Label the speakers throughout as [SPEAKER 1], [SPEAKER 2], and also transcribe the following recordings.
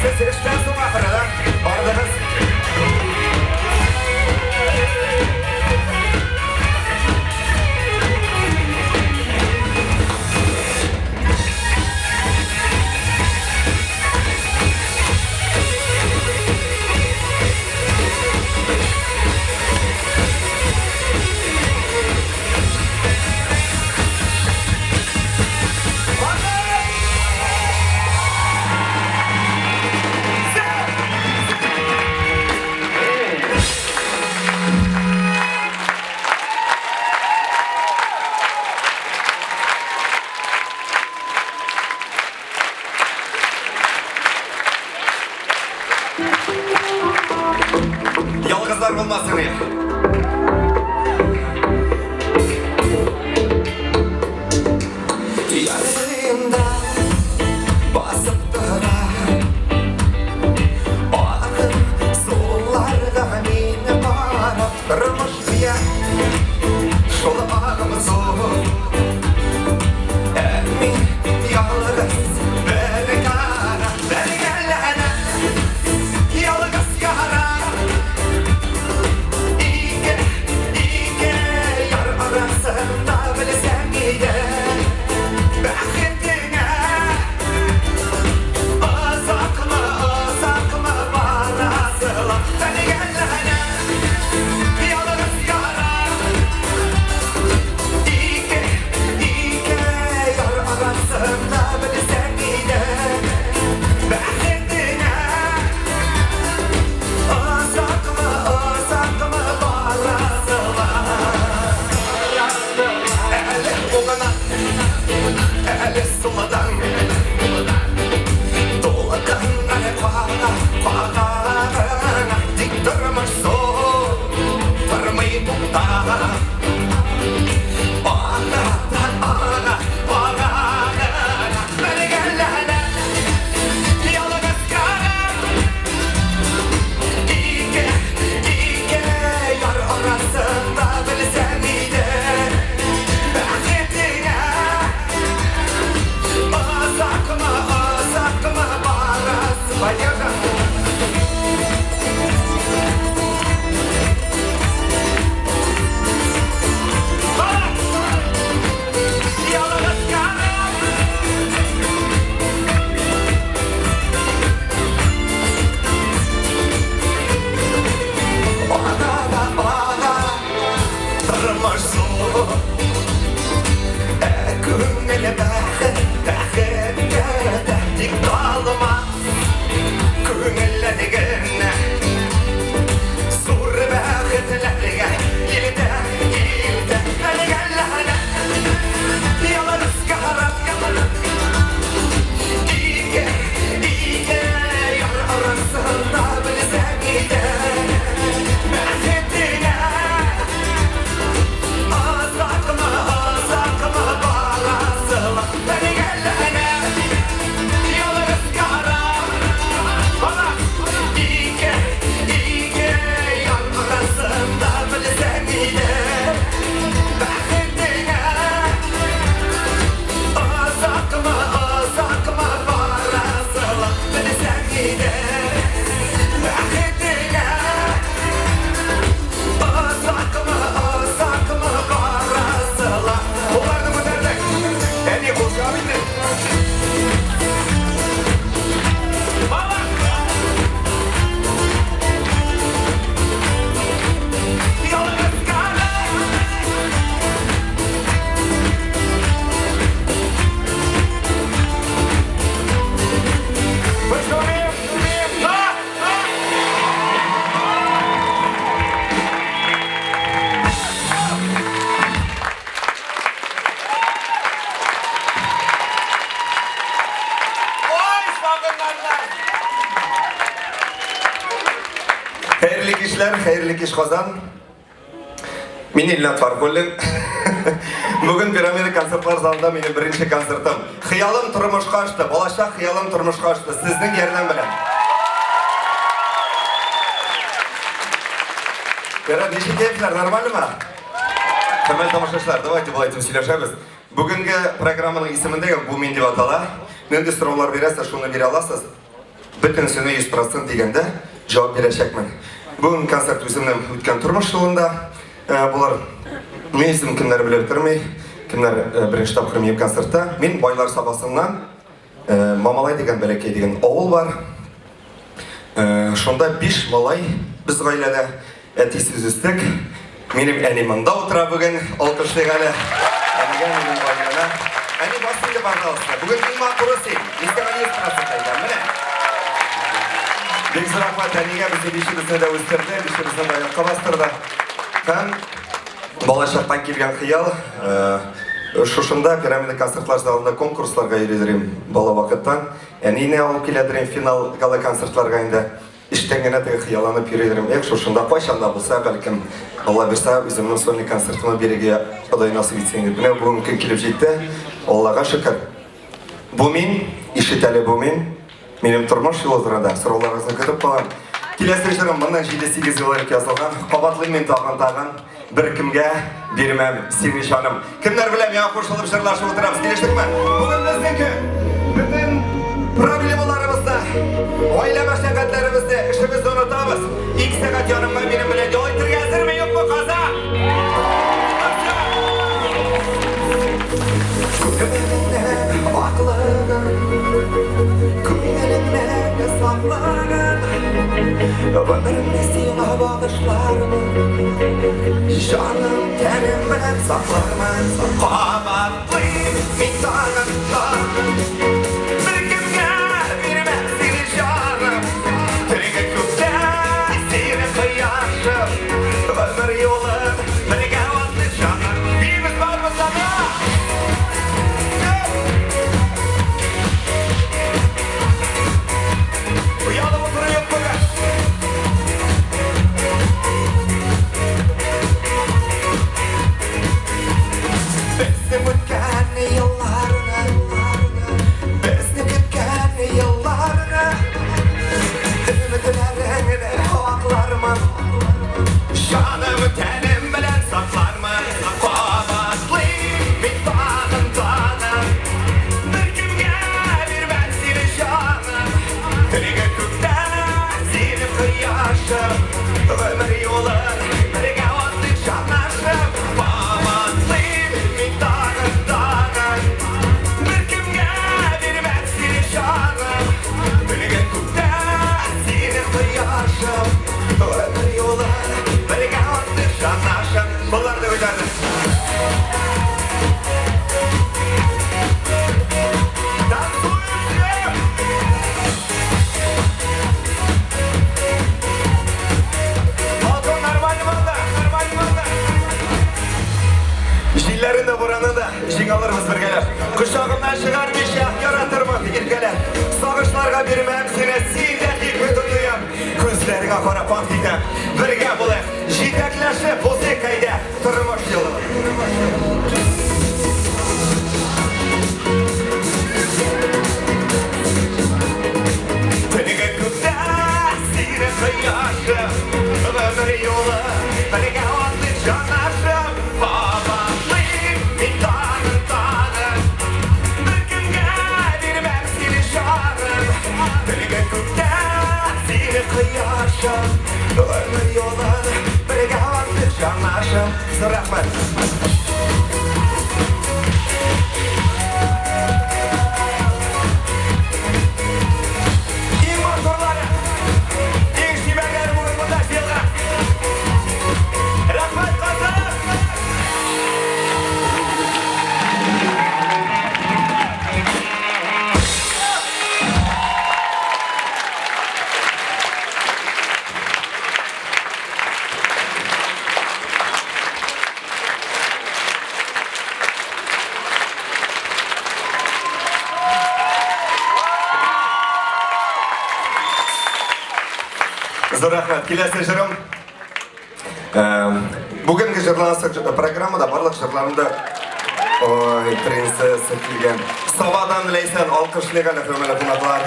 [SPEAKER 1] Сез эштән соң ахыры, да? Бардыгыз. Ялгызлар булмасын иде. Ярында басып тора Агым суларга мин карап Тормыш зыя шул агым су Ә мин ялгыз бер кара Бергәләнә ялгыз кара Ике, ике яр арасында белсәң иде Бәхетеңә озакмы, озакмы барасылар Бергәләнә ялгыз кара Ике, ике яр арасында белсәң иде Бәхетеңә озакмы, озакмы барасылар Әле уңына, әле сулыдан Тулкыннар кага, кага гына Тик тормыш зур, тормый туктап Ага, ага, ага гына Бергәләнә ялгыз кара Ике, ике яр арасында белсәң иде Бәхетеңә озакмы, озакмы барасың Поддержка. Ялгыз кара Ага да ага, тормыш зур. Ә күңел бәхет, бәхеткә дә тик калма. Күңелләр генә зур бәхетләргә илтә, илтә. Әлгәләнә, ялгыз карап, ике, ике яр арасында белсәң иде бәхетеңә озакмы, озакмы барасылар Бергәләнә ялгыз кара Ике, ике яр арасында белсәң иде бәхетеңә озакмы, озакмы барасылар Белсәң иде бәхетеңә озакмы, озакмы барасылар Кулларны күтәрдек. Әни кул чабып инде. Бала! Ялгыз кара! Пышкалыйм! Ха! Ой, сагынганнар! Хәерле кичләр, хәерле кич, Казан. Мин Илнат Фархуллин. Бүген Пирамида концертлар залында минем беренче концертым. Хыялым тормышка ашты, балачак хыялым тормышка ашты. Сезнең ярдәм белән. Ярар, ничек кәефләр, нормальмы? Хөрмәтле тамашачылар, давайте болай итеп сөйләшәбез. Бүгенге программаның исемендә бу мин дип атала. Нинди сораулар бирәсез, шуны бирә аласыз. Бөтенесенә 100 процент дигәндә җавап бирәчәкмен. Бүген концерт үземнең үткән тормыш юлында булыр. Мин үзем кемнәр белеп тормый, кемнәр беренче тапкыр минем концертта. Мин Байлар Сабасыннан, Мамалай дигән бәләкәй дигән авыл бар. Шунда биш малай без гаиләдә. Әтисез үстек. Минем әни монда утыра бүген, алкышлыйк әле. Әнигә, минем гаиләмә. Әни, бас инде, пожалуйста. Бүген иң матуры син. Мин сиңа 100% әйтәм. Менә. Бик зур рәхмәт әнигә, безне бишебезне дә үстерде, бишебезне дә аякка бастырды. Һәм балачактан килгән хыял, шушында Пирамида концертлар залында конкурсларга йөри идем бала вакыттан. Әнине алып килә идем финал гала-концертларга инде. Эчтән генә теге хыялланып йөри идем, эх, шушында кайчан да булса, бәлкем, Алла бирса, үземнең сольный концертымны бирергә Ходай насыйп итсен дип. Менә бүгенге көн килеп җитте. Аллага шөкер. Бу мин, ишет әле бу мин. Минем тормыш юлы турында сорауларыгызны көтеп калам. Киләсе җырым моннан 7-8 ел элек язылган. Кабатлыйм мин тагын-тагын. Беркемгә бирмәм сине, җаным. Кемнәр белән миңа кушылып җырлашып утырабыз, килештекме? Бүген безнең көн. Бөтен проблемаларыбызны, гаилә мәшәкатьләребезне, эшебезне онытабыз. Ике сәгать ярымга минем белән ял итәргә әзерме, юкмы, Казан? Күңелеңнең аклыгын, күңелеңнең сафлыгын, Гомеремне сиңа багышлармын, Җаным, тәнем белән саклармын. Кабатлыйм мин тагын, тагын, Беркемгә бирмәм сине, җаным. Теге күктә синең кояшың, Гомер юлын бергә атлыйк, җаным. Биибез барыбыз да! Оялып утыру юк бүген. Безнең үткән елларны, безне көткән елларны, өметләреңне аклармын. Җаным, тәнем белән саклармын. Кабатлыйм мин тагын, тагын. Беркемгә бирмәм сине, җаным. Теге күктә синең кояшың. Гомер юлын бергә атлыйк җанашып. Кабатлыйм мин тагын, тагын. Беркемгә бирмәм сине, җаным. Теге күктә синең кояшың. Гомер юлын бергә атлыйк җанашып. Кулларны күтәрдек. Танцуем все! Балкон нормально монда, нормально монда. Җилләрен дә бураны да җиңә алырбыз бергәләп. Кочагымнан чыгармыйча яратырмын, иркәләп. Сагышларга бирмәм сине, син дә тик бөтен дөньям. Күзләреңә карап ант итәм, бергә булыйк, җитәкләшеп узыйк әйдә тормыш юлын. Теге күктә сине кояшым, гомер юлы бергә атлыйк җанашып, кабатлыйм мин тагын, тагын, беркемгә бирмәм сине, җаным. Теге күктә сине кояшым, гомер юлын бергә атлыйк җанашым. Зур рәхмәт. Иң матурлары, иң чибәрләре бүген монда җыелган. Рәхмәт, Казан! Зур рәхмәт. Киләсе җырым. Бүгенге җырланасы программада барлык җырларым да. Ой, принцесса килгән. Сабадан Ләйсән, алкышлыйк әле, хөрмәтле кунаклар.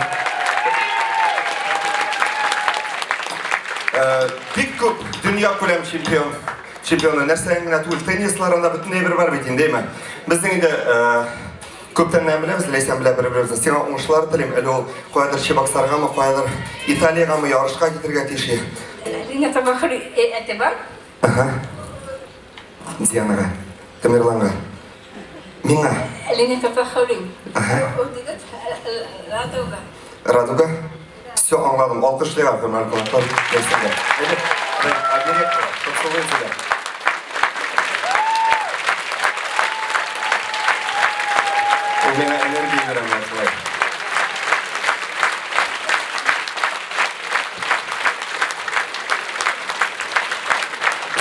[SPEAKER 1] Бик күп дөнья күләм чемпион. Чемпионы нәрсә генә түгел, теннисларында бөтен әйбер бар бит инде, әйме? Безнең инде Күптәннән беләбез, Ләйсән белән бер-беребезне. Сиңа уңышлар телим. Әле ул каядыр Чебоксаргамы, каядыр Италиягәме ярышка китергә тиеш.
[SPEAKER 2] Лина Табахыр әте бар.
[SPEAKER 1] Ага. Дианага, Тамерланга. Миңа.
[SPEAKER 2] Лина Табахырин.
[SPEAKER 1] Ага.
[SPEAKER 2] Ул дигән Радуга.
[SPEAKER 1] Радуга? Все, аңладым. Алкышлыйк, хөрмәтле кунаклар. Ләйсәнгә. Әйдә, директор, поцелуй тебя. Ул миңа энергия бирә менә шулай.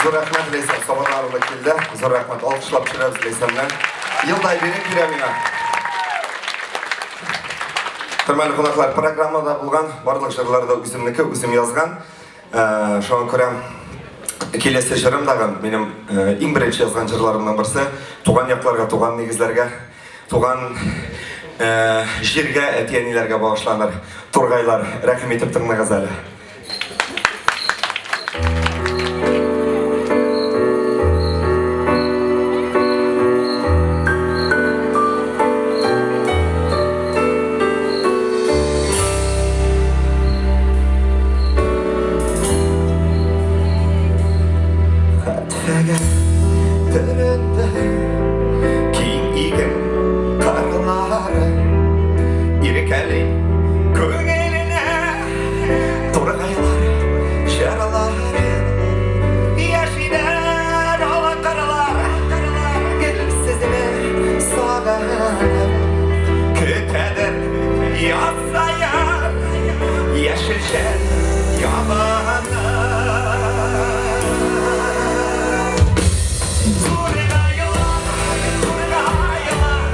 [SPEAKER 1] Зур рәхмәт, Ләйсән, сабырларыңны килде. Зур рәхмәт. Алкышлап төшерәбез Ләйсәнне. Елдай биреп бирә миңа. Хөрмәтле кунаклар, программада булган барлык җырлар да үземнеке, үзем язган. Шуңа күрә киләсе җырым дагы минем иң беренче язган җырларымның берсе. Туган якларга, туган нигезләргә, туган җиргә, әти-әниләргә багышланыр. Тургайлар, рәхим итеп тыңлагыз әле. Хәтфәгә төренде киң иген кырлары, Иркәли күңеленә тургайлар җырлары. Яшиләр ала кырлар, гел сезне сагынып. Көтәдер яз саен яшелчә ябынып. Тургайлар, тургайлар,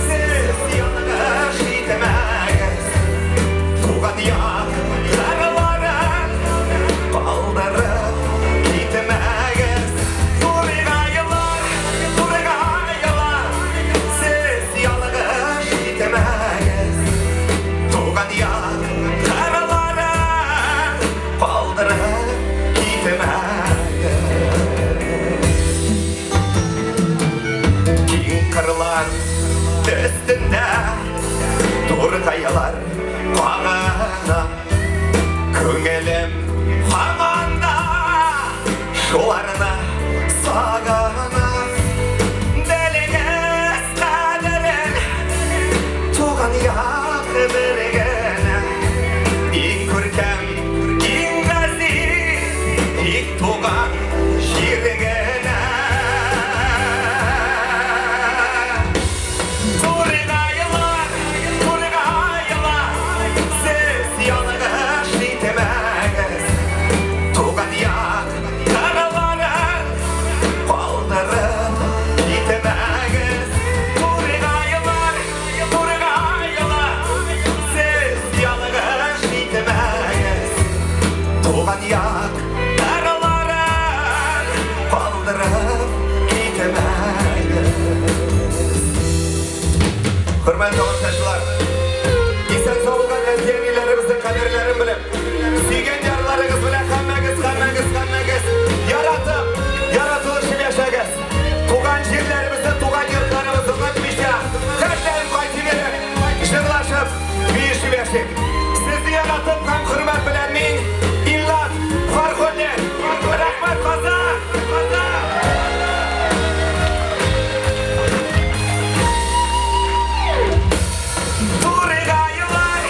[SPEAKER 1] сез ялгыш итмәгез. Туган як кырларын калдырып китмәгез. Тургайлар, тургайлар, сез ялгыш итмәгез. Туган як кырларын калдырып китмәгез. Киң кырлар өстендә тургайлар кагына. Күңелем һаман да шуларны сагына. Белегез кадерен, туган як бер генә. Иң күркәм, иң газиз, тик туган җир генә. Тургайлар, тургайлар, сез ялгыш итмәгез. Туган як кырларын калдырып китмәгез. Тургайлар, тургайлар, сез ялгыш итмәгез. Туган як кырларын калдырып китмәгез. Хөрмәтле тамашачылар, исән-сау булган әти-әниләребезнең кадерләрен белеп, сөйгән ярларыгыз белән һәммәгез, һәммәгез, һәммәгез яратып, яратылышып яшәгез. Туган җирләребезне, туган йортларыбызны онытмыйча, һәрдаим кайтып йөреп, җырлашып, биешеп яшик. Сезне яратып һәм хөрмәт белән мин, Илнат Фархуллин. Рәхмәт, Казан! Казан! Тургайлар,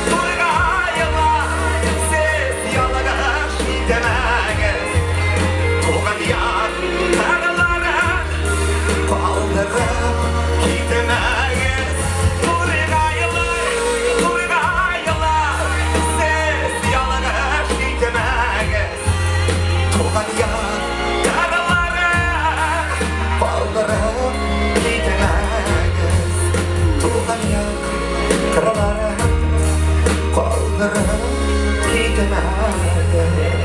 [SPEAKER 1] тургайлар, сез ялгыш итмәгез. Туган як кырларын калдырып китмәгез. Тургайлар, тургайлар, сез ялгыш итмәгез. Туган як кырларын калдырып китмәгез. Туган як кырларын калдырып китмәгез.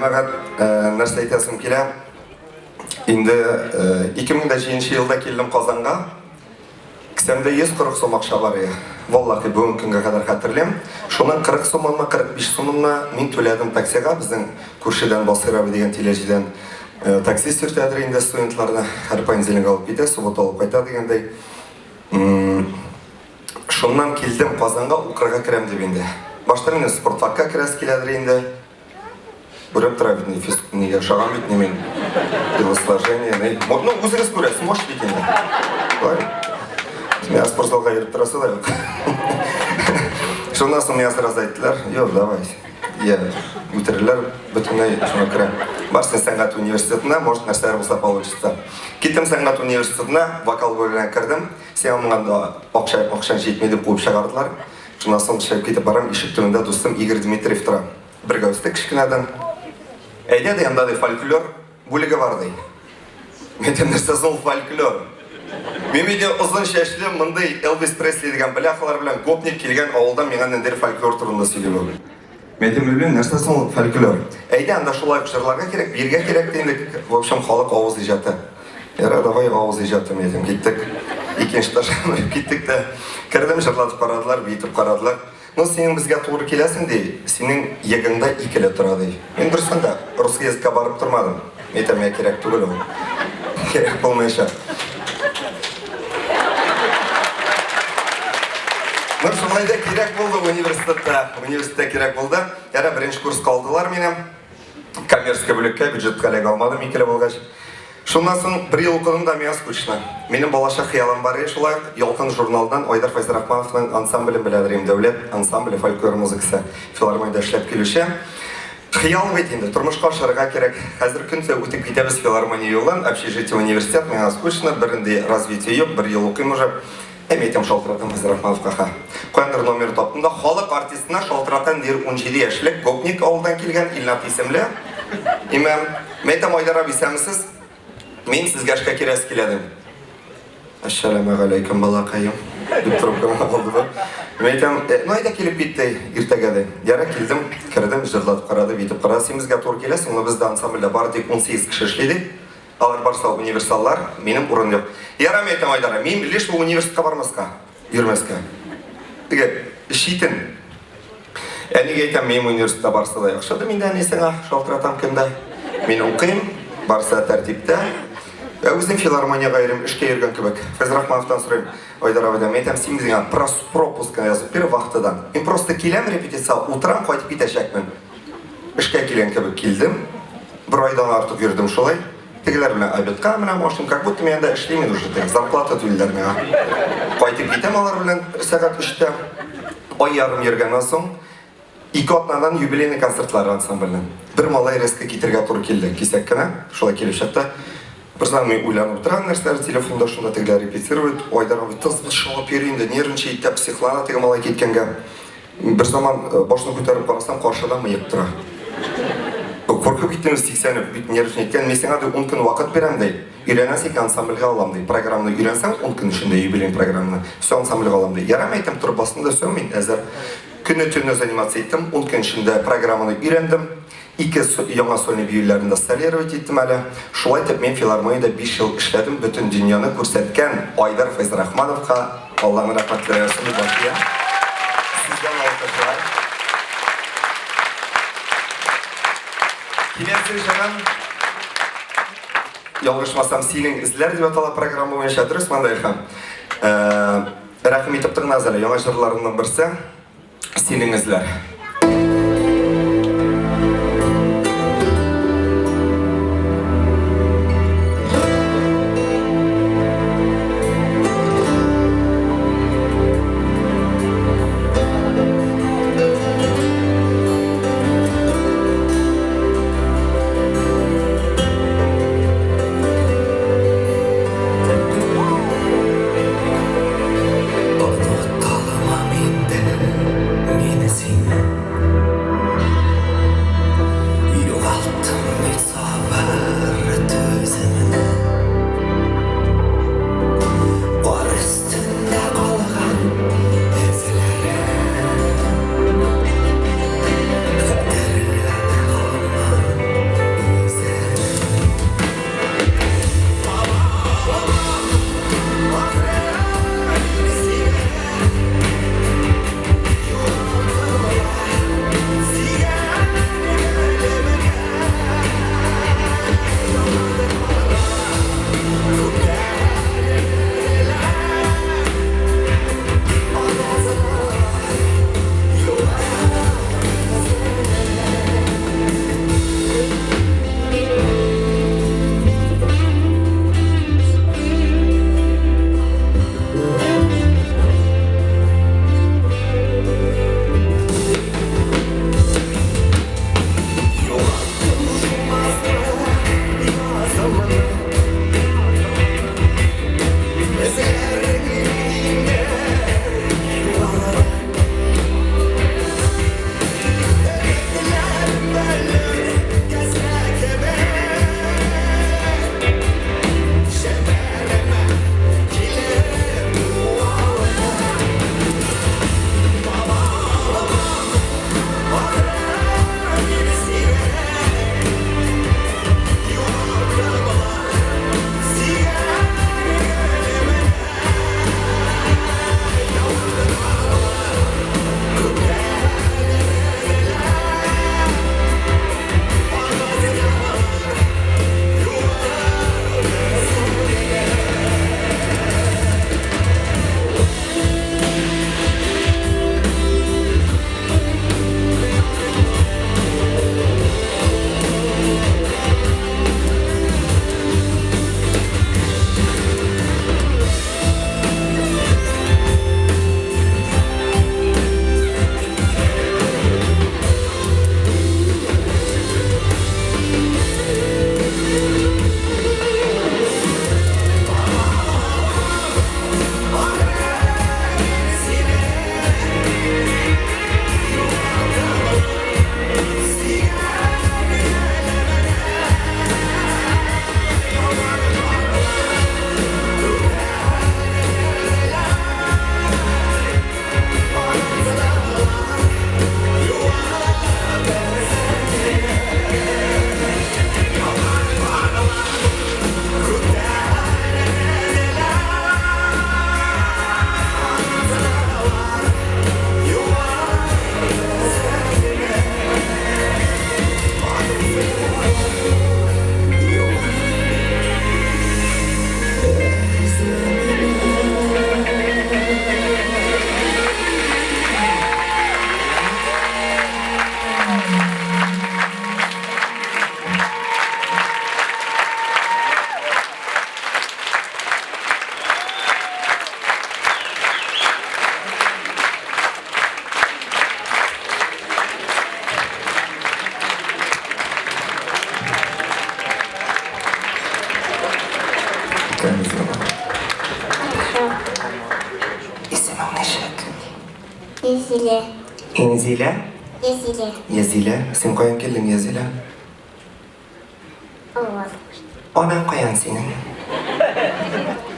[SPEAKER 1] Җәмәгать, нәрсә әйтәсем килә? Инде 2007 елда килдем Казанга. Кесәмдә 140 сум акча бар иде. Валлахи, бүгенге көнгә кадәр хәтерлим. Шуның 40 сумынмы, 45 сумынмы мин түләдем таксига. Безнең күршедән Басыйр абый дигән Тиләҗидән таксист йөртәдер инде студентларны. Һәр понедельник алып китә, суббота алып кайта дигәндәй. Шуннан килдем Казанга укырга керәм дип инде. Башта минем спортфакка керәсе киләдер инде. Күреп тора бит, ни физ, нигә ошаган бит, ни мин. Телосложение, ни. Ну, үзегез күрәсез, мощь бит инде. Шулай бит. Миңа спортзалга йөреп торасы да юк. Шуннан соң миңа сразу әйттеләр, юк, давай. Я, үтерерләр, бөтенләй шуңа күрә. Бар син сәнгать университетына, может, нәрсәләр булса получится. Киттем сәнгать университетына, вокал бүлегенә кердем. Сиңа моңа да акча, акчаң җитми дип куып чыгардылар. Шуннан соң чыгып китеп барам, ишек төбендә дустым Игорь Дмитриев тора. Бергә үстек кечкенәдән. Әйдә, ди, анда, ди, фольклор бүлеге бар, ди. Мин әйтәм, нәрсә соң ул фольклор? Мин бит озын чәчле, мондый Элвис Пресли дигән бляхалар белән гопник килгән авылдан миңа ниндидер фольклор турында сөйли бу. Мин әйтәм, белмим, нәрсә соң ул фольклор? Әйдә, анда шулай ук җырларга кирәк, биергә кирәк, ди инде. В общем, халык авыз иҗаты. Ярар, давай авыз иҗаты, мин әйтәм, киттек. Икенче этажга менеп киттек тә. Кердем, җырлатып карадылар, биетеп карадылар. Ну, синең безгә туры киләсең, ди, синең ЕГЭңда икеле тора, ди. Мин дөрестән дә русский языкка барып тормадым. Мин әйтәм, миңа кирәк түгел ул. Кирәк булмаячак. Ну, шулай да кирәк булды университетта. Университетта кирәк булды. Ярар, беренче курска алдылар мине. Коммерческий бүлеккә, бюджетка эләгә алмадым икеле булгач. Шуннан соң бер ел укыдым да, миңа скучно. Минем балачак хыялым бар иде шулай ук, Ялкын журналыннан Айдар Фәйзрахмановның ансамблен беләдер идем, Дәүләт ансамбле фольклор музыкасы филармониядә эшләп килүче. Хыял бит инде, тормышка ашырырга кирәк. Хәзер көн саен үтеп китәбез филармония юлын, общежитие, университет, миңа скучно, бернинди развитие юк, бер ел укыйм уже. Ә мин әйтәм, шалтыратам Фәйзрахмановка, ха. Каяндыр номер таптым да, халык артистына шалтыратам, дир, 17 яшьлек гопник авылдан килгән Илнат исемле. Имәм. Мин әйтәм, Айдар абый, исәнмесез? Мин сезгә эшкә киләсе килә, дим. Әссәламегаләйкем, балакаем, дип трубканы алды бу. Мин әйтәм, «Э, ну әйдә килеп кит, ди, иртәгә, ди. Ярар, килдем, кердем, җырлатып карады, битеп карады. Син безгә туры киләсең, но бездә ансамбльдә бары тик 18 кеше эшли, ди. Алар барсы универсаллар, минем урын юк. Ярамый әйтәм Айдарга, мин лишь бы университетка бармаска, йөрмәскә. Теге читен. Әнигә әйтәм, минем университетта барысы да яхшы, дим инде әни сиңа, шалтыратам көндә. Мин укыйм, барысы да тәртиптә. Ә үзем филармониягә йөрим, эшкә йөргән кебек. Фәйзрахмановтан сорыйм, Айдар абыйдан, мин әйтәм, син миңа пропуск язып бир вахтадан. Мин просто киләм репетициягә, утырам, кайтып китәчәкмен. Эшкә килгән кебек килдем. Бер айдан артык йөрдем шулай. Тегеләр белән обедка менә машин, как будто мин анда эшлим инде уже, теге зарплата түлиләр миңа. Кайтып китәм алар белән сәгать өчтә. Ай ярым йөргәннән соң, ике атнадан юбилейный концертлары ансамбльнең. Бер малай резко китергә туры килде, кисәк кенә, шулай килеп чыкты. Берзаман мин уйланып утырам нәрсәләр телефонда, шунда тегеләр репетируют. Айдар абый тыз-быз шаулап йөри инде, нервничает итә, психлана теге малай киткәнгә. Берзаман башны күтәреп карасам, каршыда мыек тора. Куркып киттем, сиксәнеп, бик нервничать иткән. Мин сиңа, ди, ун көн вакыт бирәм, ди. Өйрәнәсең икән, ансамбльгә алам, ди. Программаны өйрәнсәң, ун көн эчендә юбилейный программаны, все, ансамбльгә алам, ди. Ярар, әйтәм, торып бастым да, все, мин әзер. Көне-төне заниматься иттем, ун көн эчендә программаны өйрәндем. Ике яңа сольный биюләрен дә солировать иттем әле. Шулай итеп, мин филармониядә 5 ел эшләдем, бөтен дөньяны күрсәткән Айдар Фәйзрахмановка Алланың рәхмәтләре яусын дип баш иям. Сездән алкышлар. Киләсе җырым, ялгышмасам, Синең эзләр дип атала программа буенча. Дөресме анда, Илһам? Рәхим итеп тыңлагыз әле, яңа җырларымның берсе. Синең эзләр.
[SPEAKER 3] Оныталмам инде мин сине.
[SPEAKER 1] Исәнмесең. Исемең ничек?
[SPEAKER 3] Язилә.
[SPEAKER 1] Инзилә?
[SPEAKER 3] Язилә.
[SPEAKER 1] Язилә. Син каян килдең, Язилә?
[SPEAKER 3] Авыл.
[SPEAKER 1] Анаң каян синең?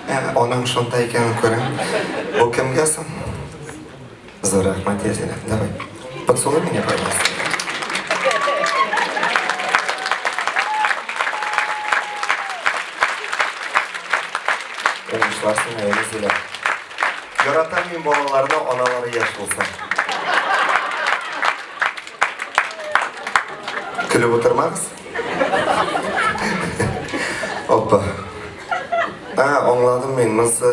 [SPEAKER 1] Ә, анаң шунда икәнен күрәм. Бу кемгә соң? Зур рәхмәт, Язилә. Давай. Поцелуй меня, пожалуйста. Уңышлар сиңа, Язилә. Яратам мин балаларны, аналары яшь булса. Көлеп утырмагыз. Опа. Ә, аңладым мин, монысы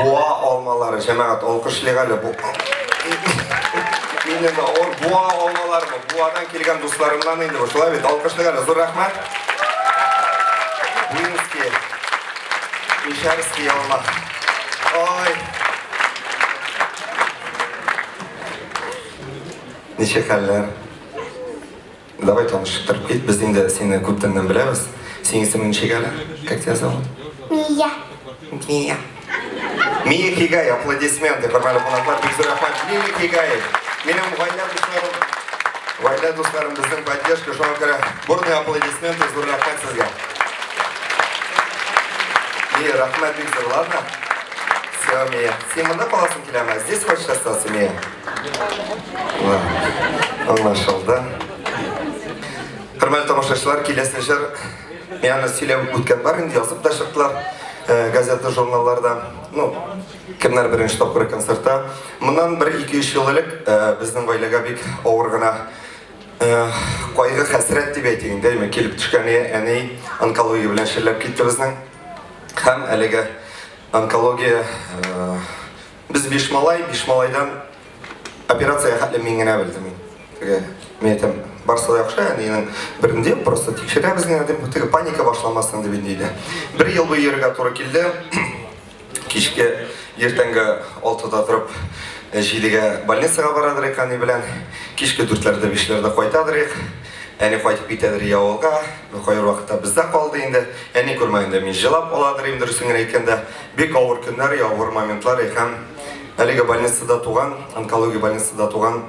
[SPEAKER 1] буа алмалары, җәмәгать, алкышлыйк әле бу. Миннән дә авыр буа алмаларымы? Буадан килгән дусларымнан инде бу, шулай бит, алкышлыйк әле, зур рәхмәт. Буинский, Мишәрский алма. Ой. Ничек хәлләр? Давай таныштырып кит, без инде сине күптәннән беләбез. Синең исемең ничек әле? Как тебя зовут?
[SPEAKER 3] Мия.
[SPEAKER 1] Мия. Мия Хигай, аплодисменты, хөрмәтле кунаклар, бик зур рәхмәт. Мия Хигай. Минем гаилә дусларым, гаилә дусларым безнең поддержка, шуңа күрә бурные аплодисменты, зур рәхмәт сезгә. Мия, рәхмәт бик зур, ладно? Все, Мия. Син монда каласың киләме? Здесь хочешь остаться, Мия? Ладно. Аңлашылды. Хөрмәтле тамашачылар, киләсе җыр мин аны сөйләп үткән бар инде, язып та чыктылар газета, журналларда. Ну, кемнәр беренче тапкыр концертта. Моннан бер 2-3 ел элек безнең гаиләгә бик авыр гына кайгы, хәсрәт дип әйтик инде, әйме, килеп төшкән әни онкология белән чирләп китте безнең. Һәм әлеге онкология без биш малай, биш малайдан операциягә хәтле мин генә белдем. Теге, мин әйтәм, барысы да яхшы, әнинең бернинди юк, просто тикшерәбез генә дип, теге паника башламасын дип инде иде. Бер ел буе йөрергә туры килде. Кичке иртәнге 6-да торып, 7-гә больницага барадыр идек әни белән. Кичке 4-ләрдә, 5-ләрдә кайтадыр идек. Әни кайтып китәдер и авылга, кайбер вакытта бездә калды инде. Әни күрмәгәндә мин җылап аладыр идем, дөресен генә әйткәндә. Бик авыр көннәр, и авыр моментлар, и һәм әлеге больницада туган, онкология больницада туган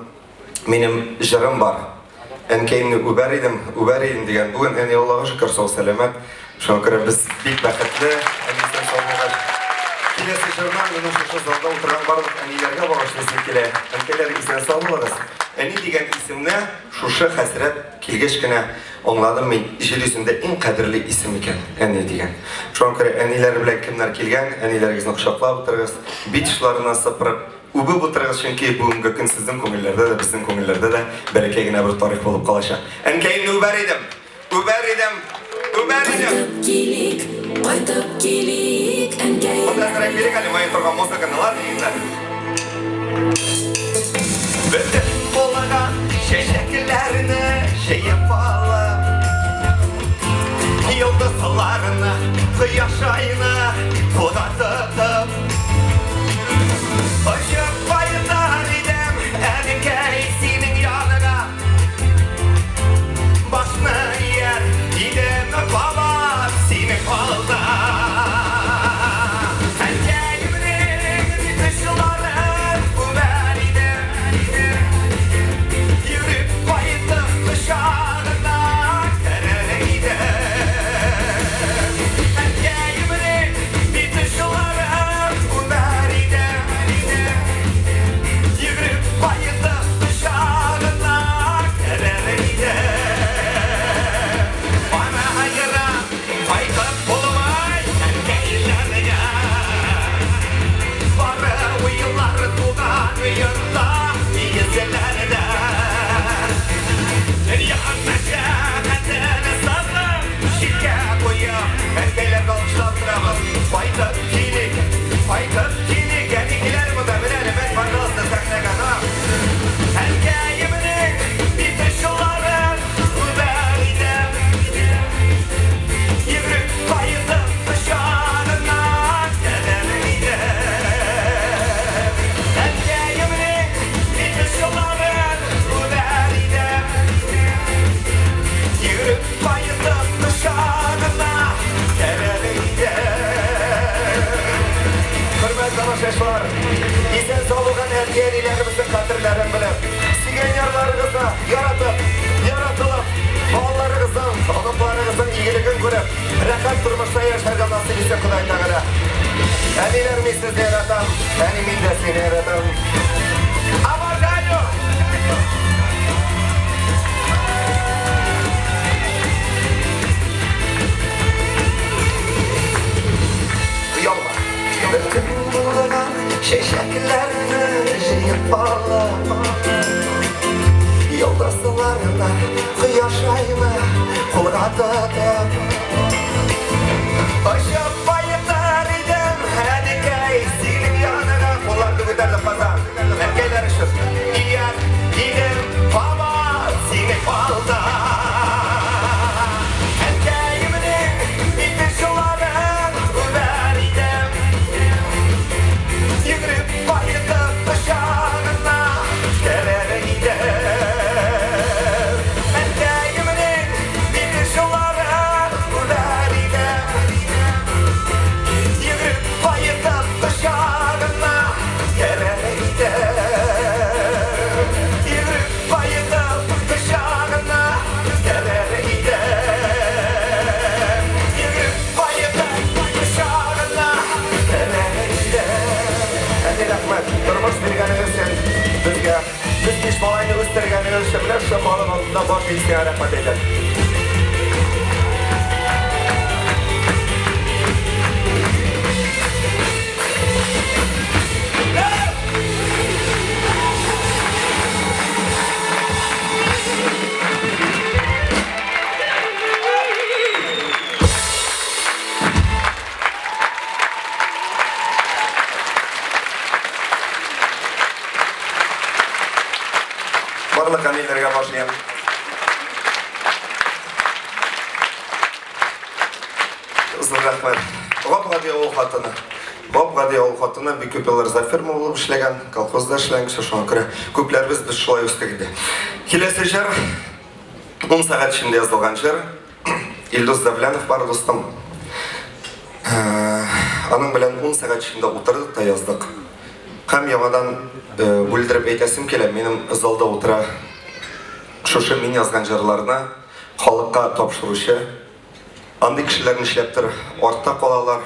[SPEAKER 1] минем җырым бар. Әнкәемне үбәр идем, үбәр идем дигән. Бүген әни Аллага шөкер, сау сәламәт. Шуңа күрә без бик бәхетле, әни исән сау булгач. Киләсе җырны минем шушы залда утырган барлык әниләргә багышлыйсым килә. Әнкәйләр исән сау булыгыз. Әни дигән исемне шушы хәсрәт килгәч кенә аңладым мин, җир йөзендә иң кадерле исем икән, әни дигән. Шуңа күрә әниләр белән кемнәр килгән, әниләрегезне кочаклап утырыгыз, бит очларыннан сыпырып, үбеп утырыгыз, чөнки бүгенге көн сезнең күңелләрдә дә, безнең күңелләрдә дә бәләкәй генә бер тарих булып калачак. Әнкәемне үбәр идем! Үбәр идем! Үбәр идем!
[SPEAKER 4] Кайтып килик, кайтып килик, әнкәй.
[SPEAKER 1] Монда әзрәк бирик әле мониторга музыканы, ладно, егетләр? Бөтен булган чәчәкләрне җыеп алып, йолдызларны, кояш айны кулга тотып, очып кайтар идем, әнкәй, синең яныңа. Башны ияр идем кабат синең алда. Әнкәемнең очларын үбәр идем. Йөреп кайтып кочагына керер идем. Әнкәемнең насыйп итсен Ходай Тәгалә. Әниләр, мин сезне яратам. Әни, мин дә сине яратам. Обожаю! Ялга. Бөтен булган чәчәкләрне җыеп алып, Йолдызларны, кояш айны кулга тотып, Очып кайтыр идем, әнекәй, синең яныңа. Кулларны күтәрдем, Казан. Әнкәйләр өчен. Ияр идем, кабат синең алда. Әнкәемнең ите шуларын үбәр идем. Йөгереп кайтып кочагына керер идем. Әнкәемнең бите шуларын үбәр идем. Йөгереп кайтып кочагына керер идем. Йөгереп кайтып кочагына керер идем. Йөгереп кайтып кочагына керер идем. Әни, рәхмәт, тормыш биргәнегез өчен безгә. Без биш малайны үстергәнегез өчен менә шушы халык алдында баш иеп сиңа рәхмәт әйтәм. Барлык әниләргә баш иям. Зур рәхмәт. Гап-гади авыл хатыны. Гап-гади авыл хатыны бик күп еллар завферма булып эшләгән, колхозда эшләгән кеше, шуңа күрә күпләребез без шулай үстек инде. Киләсе җыр 10 сәгать эчендә язылган җыр. Илдус Давлянов бар дустым. Аның белән 10 сәгать эчендә утырдык та яздык. Һәм яңадан бүлдереп әйтәсем килә, минем залда утыра шушы мин язган җырларны халыкка тапшыручы андый кешеләр нишләптер артта калалар,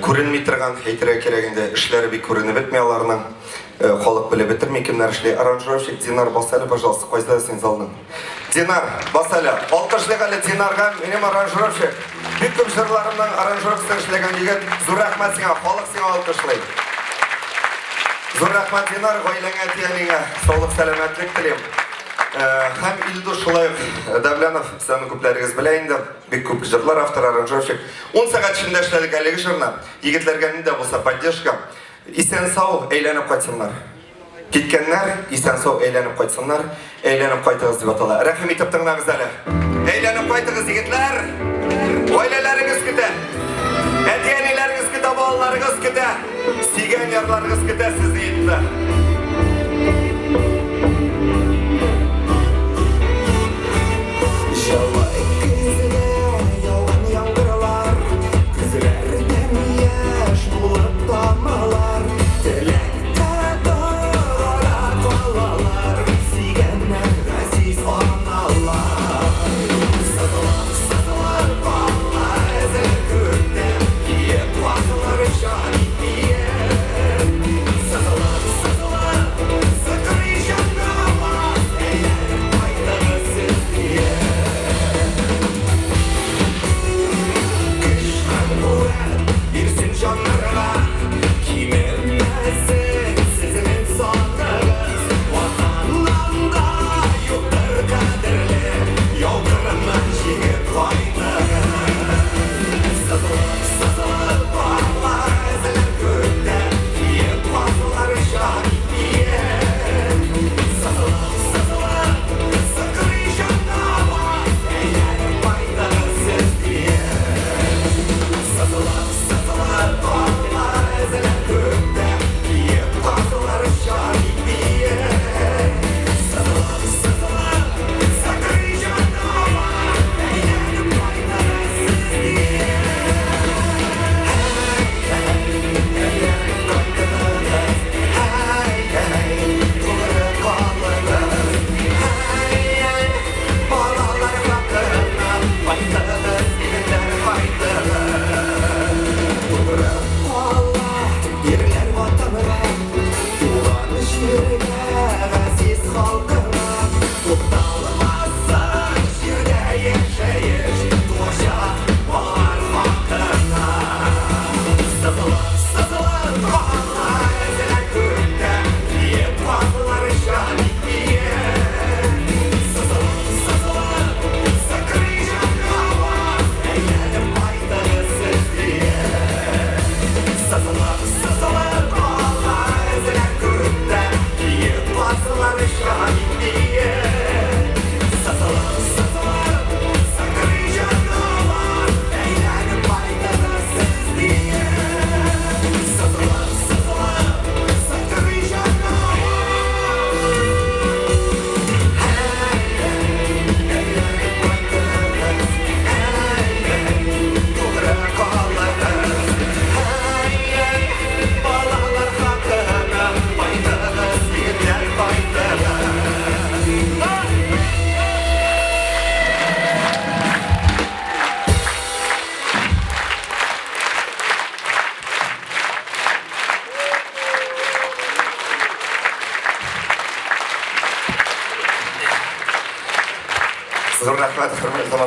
[SPEAKER 1] күренми торган, әйтергә кирәк инде, эшләре бик күренеп бетми аларның. Халык белеп бетерми кемнәр эшли. Аранжировщик Динар, бас әле, пожалуйста, кайда син залның? Динар, бас әле. Алкышлыйк әле Динарга, минем аранжировщик. Бик күп җырларымның аранжировкасын эшләгән егет. Зур рәхмәт сиңа, халык сиңа алкышлый. Зур рәхмәт, Динар, гаиләңә, әти-әниңә саулык, сәламәтлек телим. Һәм Илдус шулай ук Давлянов, сез аны күпләрегез белә инде. Бик күп җырлар авторы, аранжировщик. 10 сәгать эчендә эшләдек әлеге җырны. Егетләргә ни дә булса поддержка. Исән-сау әйләнеп кайтсыннар. Киткәннәр исән-сау әйләнеп кайтсыннар. Әйләнеп кайтыгыз дип атала. Рәхим итеп тыңлагыз әле. Әйләнеп кайтыгыз, егетләр. Гаиләләрегез көтә. Әти-әниләрегез көтә, балаларыгыз көтә. Сөйгән ярларыгыз көтә сезне инде. Җылы көзгә яуган яңгырлар, Күзләрдән яшь булып тамалар, Теләктә догада калалар, Сөйгәннәр газиз аналар. Сызылып, сызылып ала әзер күктә, Киеп ватылыр җан ипиен. Сызылып, сызылып.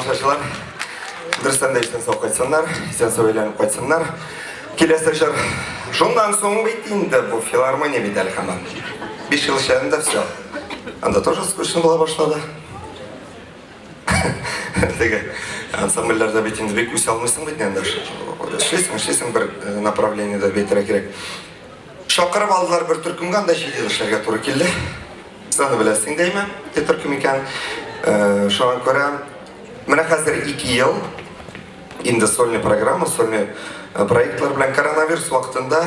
[SPEAKER 1] тамашачылар. Дөрестән дә исән сау кайтсыннар, исән сау әйләнеп кайтсыннар. Киләсе җыр. Шуннан соң бит инде бу филармония бит әле һаман. 5 ел эшләдем дә все. Анда тоже скучно була башлады. Теге ансамбльләрдә бит инде бик үсә алмыйсың бит инде. Эшлисең, эшлисең бер э, направлениедә бетерә кирәк. Чакырып алдылар бер төркемгә, анда 7 ел эшләргә туры килде. Сез аны беләсең дәйме, те төркем икән. Э, шуңа күрә менә хәзер 2 ел инде сольный программа, сольный э, проектлар белән коронавирус вакытында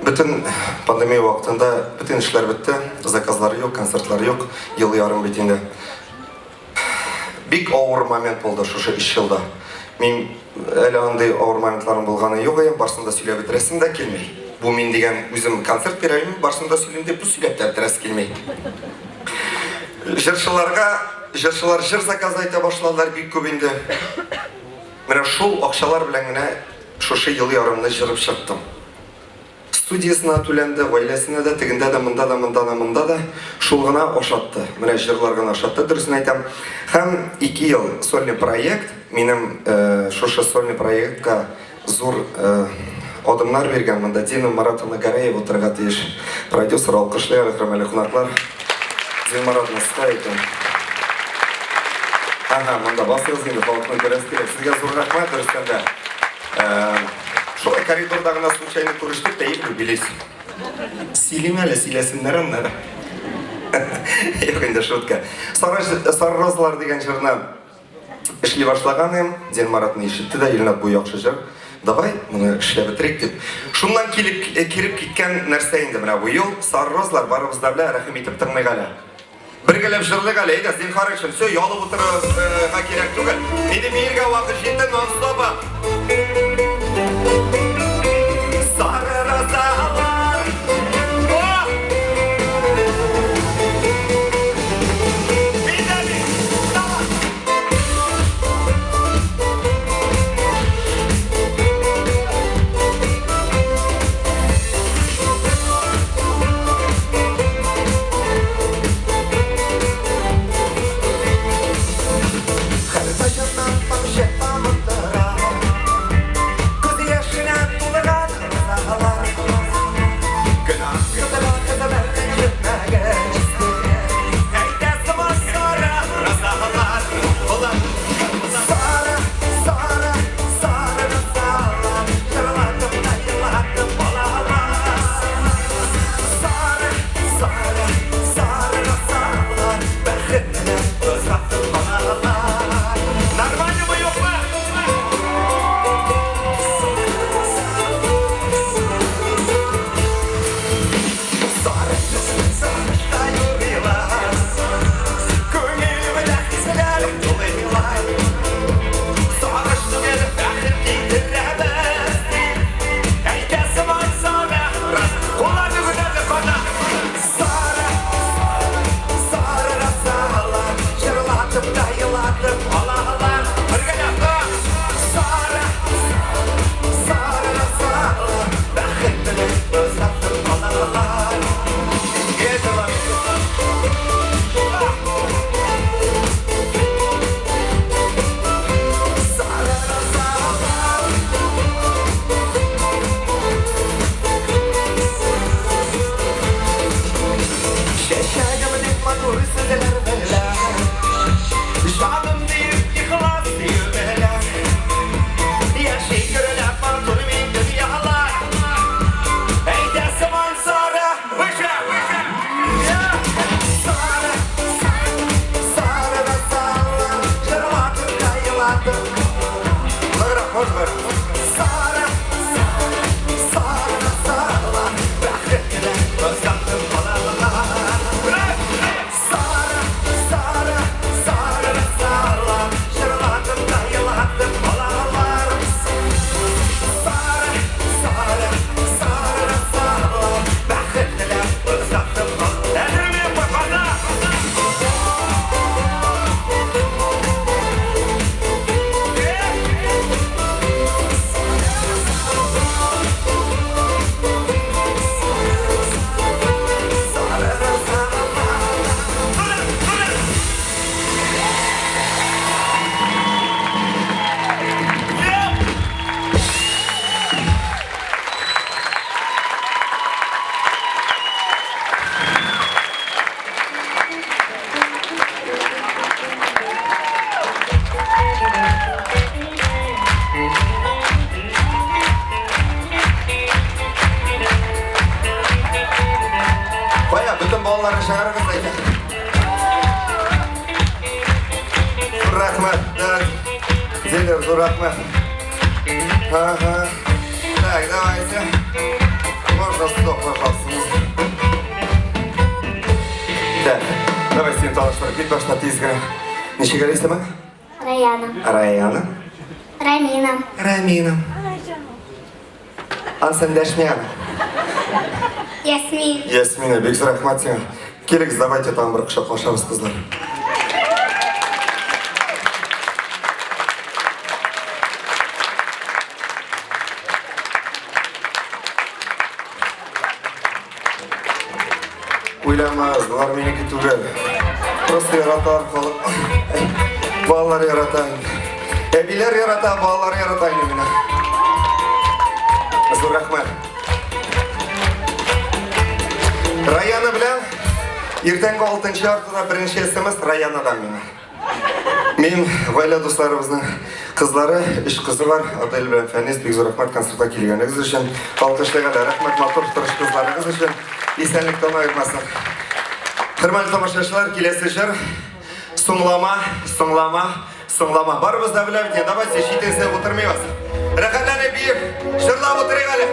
[SPEAKER 1] бөтен пандемия вакытында бөтен эшләр бетте, заказлар юк, концертлар юк, ел ярым бит инде. Бик авыр момент булды шушы өч елда. Мин әле андый авыр моментларым булганы юк иде, барсын да сөйләп бетерәсем дә килми. Бу мин дигән үзем концерт бирәм, барсын да сөйлим дип, бу сөйләп тә бетерәсе килми. Җырчыларга, җырчылар җыр заказ әйтә башладылар бик күп инде. Менә шул акчалар белән генә шушы ел ярымны җырып чыктым. Студиясенә түләнде, гаиләсенә дә, тегендә дә, монда да, монда да, монда да. Шул гына ашатты. Менә җырлар гына ашатты, дөресен әйтәм. Һәм ике ел сольный проект, минем шушы сольный проектка зур адымнар биргән. Монда Дина Маратовна Гарәева утырырга тиеш. Продюсер, алкышлый әле, хөрмәле кунаклар. Дина Маратовна, сезгә әйтәм. Ага, монда басыгыз инде, халыкны күрәсе килә. Сезгә зур рәхмәт, дөрестән дә. Шулай коридорда гына случайно күрештек тә и влюбились. Сөйлим әле, сөйләсеннәр аннары. Юк инде, шутка. Сары, сары розалар дигән җырны эшли башлаган идем. Дин Маратны ишетте дә, Илнат, бу яхшы җыр. Давай, моны эшләп бетерик дип. Шуннан килеп, э, килеп киткән нәрсә инде менә бу юл. Сары розалар барыбыз да белә, рәхим итеп тыңлыйк әле. Бергәләп җырлыйк әле, әйдә, зинһар өчен. Все, ялып утырырга кирәк түгел. Инде биергә вакыт җитте, нон-стопа. Сары розалар. О! Мин дә бит. Давай. Һәркайчаннан тамчы тамып тора. Күз яшенә тулган розалар. Гөнаһ кызыма кызым рәнҗетмәгез. Әйтә сыман сары розалар. Болар сары, сары, сары розалар. Җырлатып та елатып алалар. Сары, сары, сары розалар. Бәхетне озатып алалар. Нормально мы, юкмы? Сары төсне сагышта юрыйлар. Күңел белән хисләр тулыйлар. Сагыш түгел, бәхет китерәбез. Әйтә сыман сары, кулларны күтәрде кана. Сары, сары розалар, җырлатып та елатып алалар. Бергәләп, сары, сары розалар, бәхет белән озатып алалар. Гел җырлап. Сары розалар. Чәчәгем дип матур сүзләр белән, Җаным диеп ихлас сөю белән, Яши гөрләп матур мин дөньялар. Әйдә сыман сары, выше, выше! Сары, сары розалар, Җырлатып та елатып. Ныграк, можно? Сары, сары розалар, Бәхет белән озатып алалар. Сары, сары, сары розалар, Җырлатып та елатып алалар. Сары, сары, сары розалар, Бәхет белән озатып алалар. Әзерме, Казан? Кая, бөтен балаларны чыгарыгыз әйдә. Зур рәхмәт. Так. Зилер, зур рәхмәт. Ага. Так, давайте. Можно стоп, пожалуйста. Так, давай сине таныштырып кит башта тиз генә. Ничек әле исеме?
[SPEAKER 3] Раяна.
[SPEAKER 1] Раяна.
[SPEAKER 3] Рамина.
[SPEAKER 1] Рамина. Ансын дәшми аны.
[SPEAKER 3] Ясмин.
[SPEAKER 1] Ясмина, бик зур рәхмәт сиңа. Килегез, давайте тагын бер кочаклашабыз, кызлар. Уйламагыз, болар минеке түгел. Просто яраталар халык. Балалар ярата инде. Әбиләр ярата, балалар ярата инде мине. Зур рәхмәт. Раяна белән иртәнге 6 яртыда беренче смс Раянадан миңа. Мин гаилә дусларыбызның кызлары, өч кызы бар. Адель белән Фәнис, бик зур рәхмәт концертка килгәнегез өчен. Алкышлыйк әле, рәхмәт матур тырыш кызларыгыз өчен. Исәнлектән аермасын. Хөрмәтле тамашачылар, киләсе җыр Соңлама, соңлама, соңлама. Барыбыз да беләбез, не, давайте читенсә утырмыйбыз. Рәхәтләнеп биеп, җырлап утырыйк әле.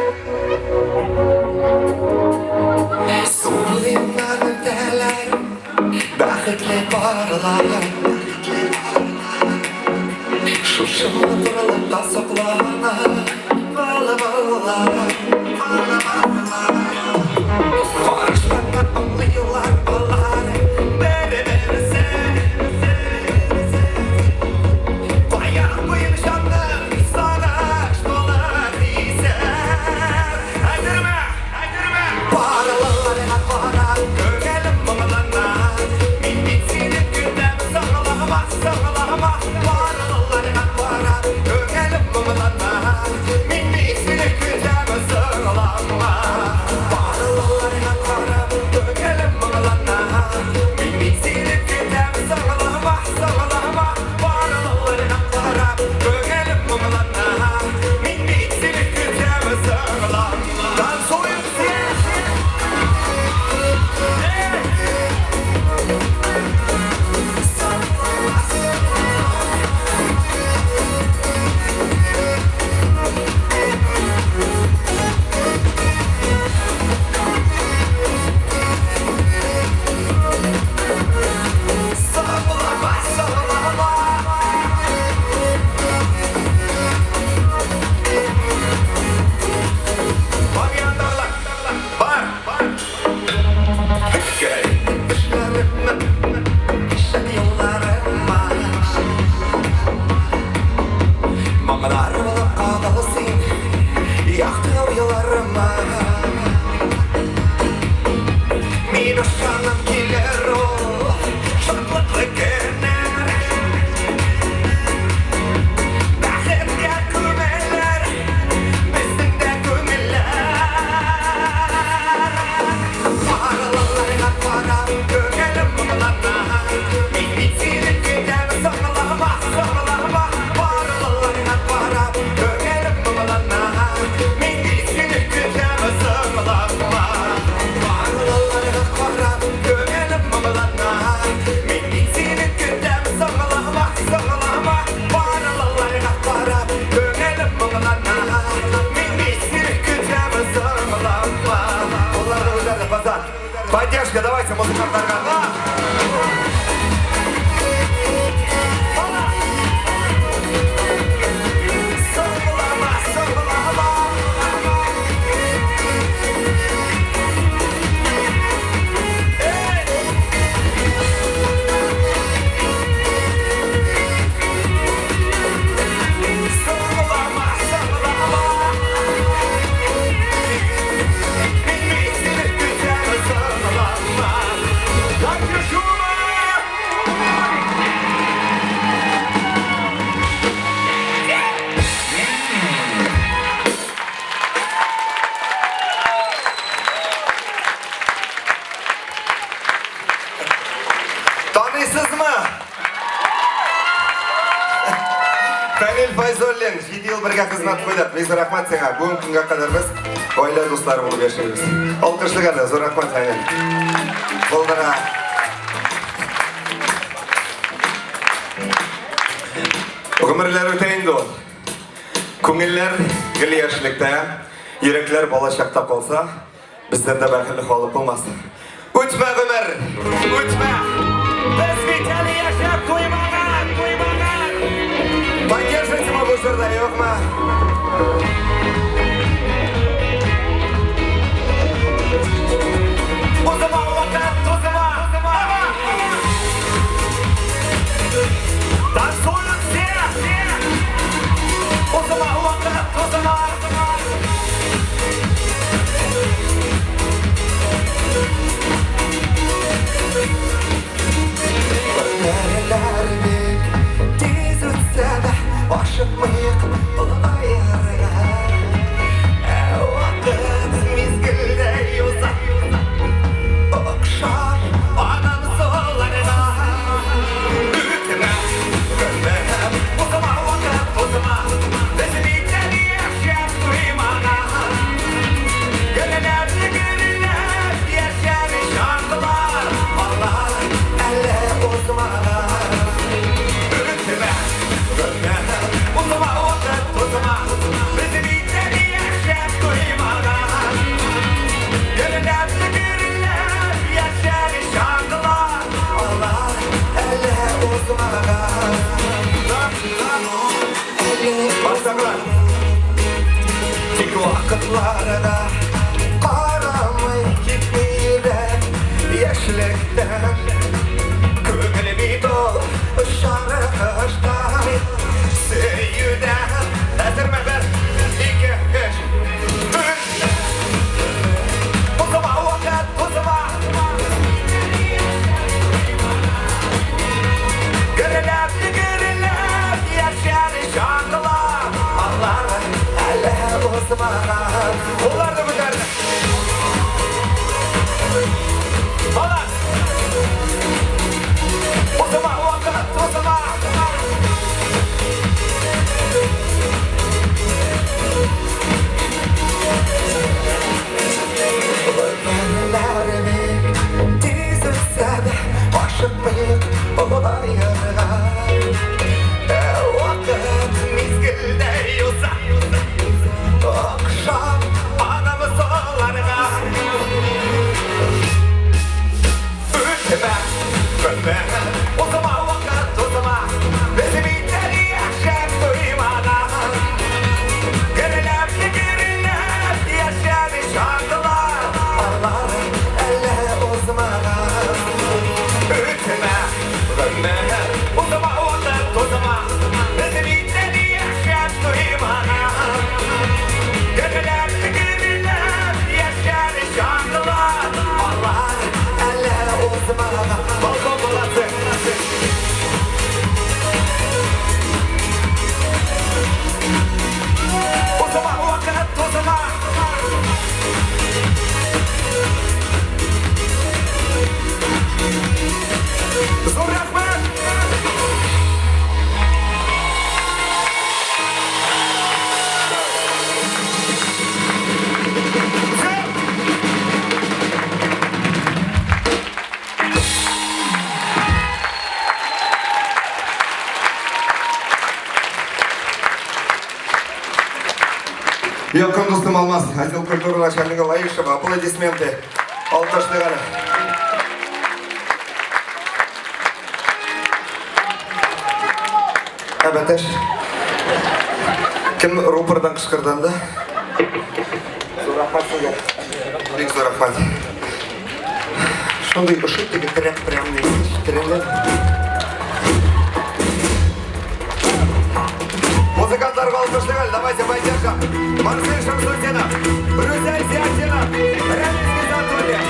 [SPEAKER 1] Сулыйлар үтәләр, бәхетле парлар. Шушы матурлыкка соклана балалар. Карышларга аңлыйлар алар бер-берсен. Каян куеп җанның сагыш тулы хисләр. Әзерме? Әзерме? Парларга карап күңелем моңлана. Мин бит сине көтәм, соңлама, соңлама. Парларга карап күңелем моңлана. Мин бит сине көтәм, соңлама. Парларга карап күңелем моңлана. Мин бит сине көтәм, соңлама, соңлама. Парларга карап күңелем моңлана. Мин бит сине көтәм, соңлама. Танцуем все! Соңлама, соңлама. Бар яндарлар, бар, бар. Төшләремә, кичә юлларыма. Моңнар булып кагыл син, якты уйларыма. Мин ышанам килер ул шатлыклы көннәр. Бәхеткә күмелер безнең дә күңелләр. Парларга карап күңелем моңлана. Мин бит сине көтәм, соңлама, соңлама. Парларга карап Камил Файзуллин, 7 ел бергә хезмәт куйдык. Бик зур рәхмәт сиңа. Бүгенге көнгә кадәр без гаилә дуслары булып яшибез. Алкышлык әле, зур рәхмәт, Камил. Булдыра. Гомерләр үтә инде ул. Күңелләр гел яшьлектә, йөрәкләр балачакта калса, Бездән дә бәхетле халык булмас. Үтмә гомер, үтмә. Без бит әле яшәп туймаган, туймаган. Поддержите мы бу җырда, юкмы? Узыма вакыт, узыма, узыма. Танцуют все! Узыма вакыт, узыма. Гомерләр бик тиз үтсә дә, ашыкмыйк олыгаерга. Ә вакыт мизгелдәй уза, охшап аның суларына. Үтмә, гомер, узма вакыт, узма, без бит әле яшәп туймаган. Гөрләп, гөрләп яшәр чаклар, алар әле узмаган. Үтмә, гомер, узма вакыт, узма, без бит әле яшәп туймаган. Гөрләп, гөрләп яшәр чаклар, алар әле узмаган. Баштагылар. Тик вакытларга карамый китми йөрәк яшьлектән. Күңел бит ул очар коштай сөюдән. Әзерме? Бер, ике, өч. Өч. Узма вакыт, узма. Гөрләп, гөрләп яшәр чаклар, алар әле узмаган. Кулларны күтәрде. Алар. Узма вакыт, узма. Гомерләр бик тиз үтсә дә, ашыкмыйк олыгаерга. Ә вакыт мизгелдәй уза, охшап аның суларга. Үтмә, гомер, узма вакыт, узма, без бит әле яшәп туймаган. Гөрләп, гөрләп яшәр чаклар, алар әле узмаган. Үтмә, гомер, узма вакыт, узма, без бит әле яшәп туймаган. Гөрләп, гөрләп яшәр чаклар, алар әле узмаган. Балкон молодцы! Узма вакыт, узма. Зур рәхмәт! Все! Якын дустым Алмаз, отдел культуры начальника Лаишева, аплодисменты. Алкышлык әле. Әбәтәш. Кем рупордан кычкырды анда? Зур рәхмәт сезгә. Бик зур рәхмәт. Шундый ошый теге трек прям ишеттерәләр. Музыкантларга алкышлык әле, давайте поддержим. Марсель Шамсутдинов, Рүзәл Зиятдинов, Рамис Гизатуллин.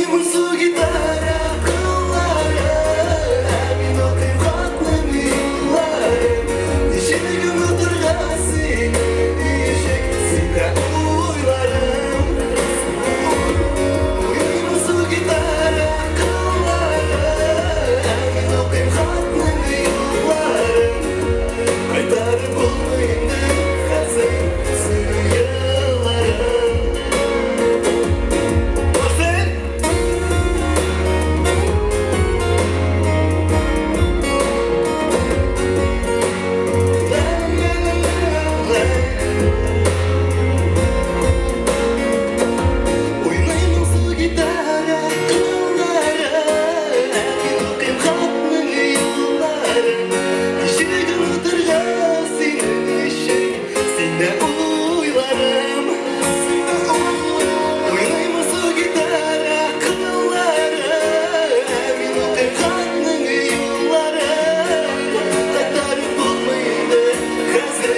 [SPEAKER 5] моңсу гитара кыллары, Ә мин укыйм хатның юлларын. Ничек онытырга сине, ничек, Синдә уйларым. Уйный моңсу гитара кыллары, Ә мин укыйм хатның юлларын. Кайтарып булмый инде хәзер сөю елларын. Марсель! Ла-ла-ла-ла. Уйный моңсу гитара кыллары, Ә мин укыйм хатның юлларын. Ничек онытырга сине, ничек, Синдә уйларым. Уйный моңсу гитара кыллары, Ә мин укыйм хатның юлларын. Кайтарып булмый инде хәзер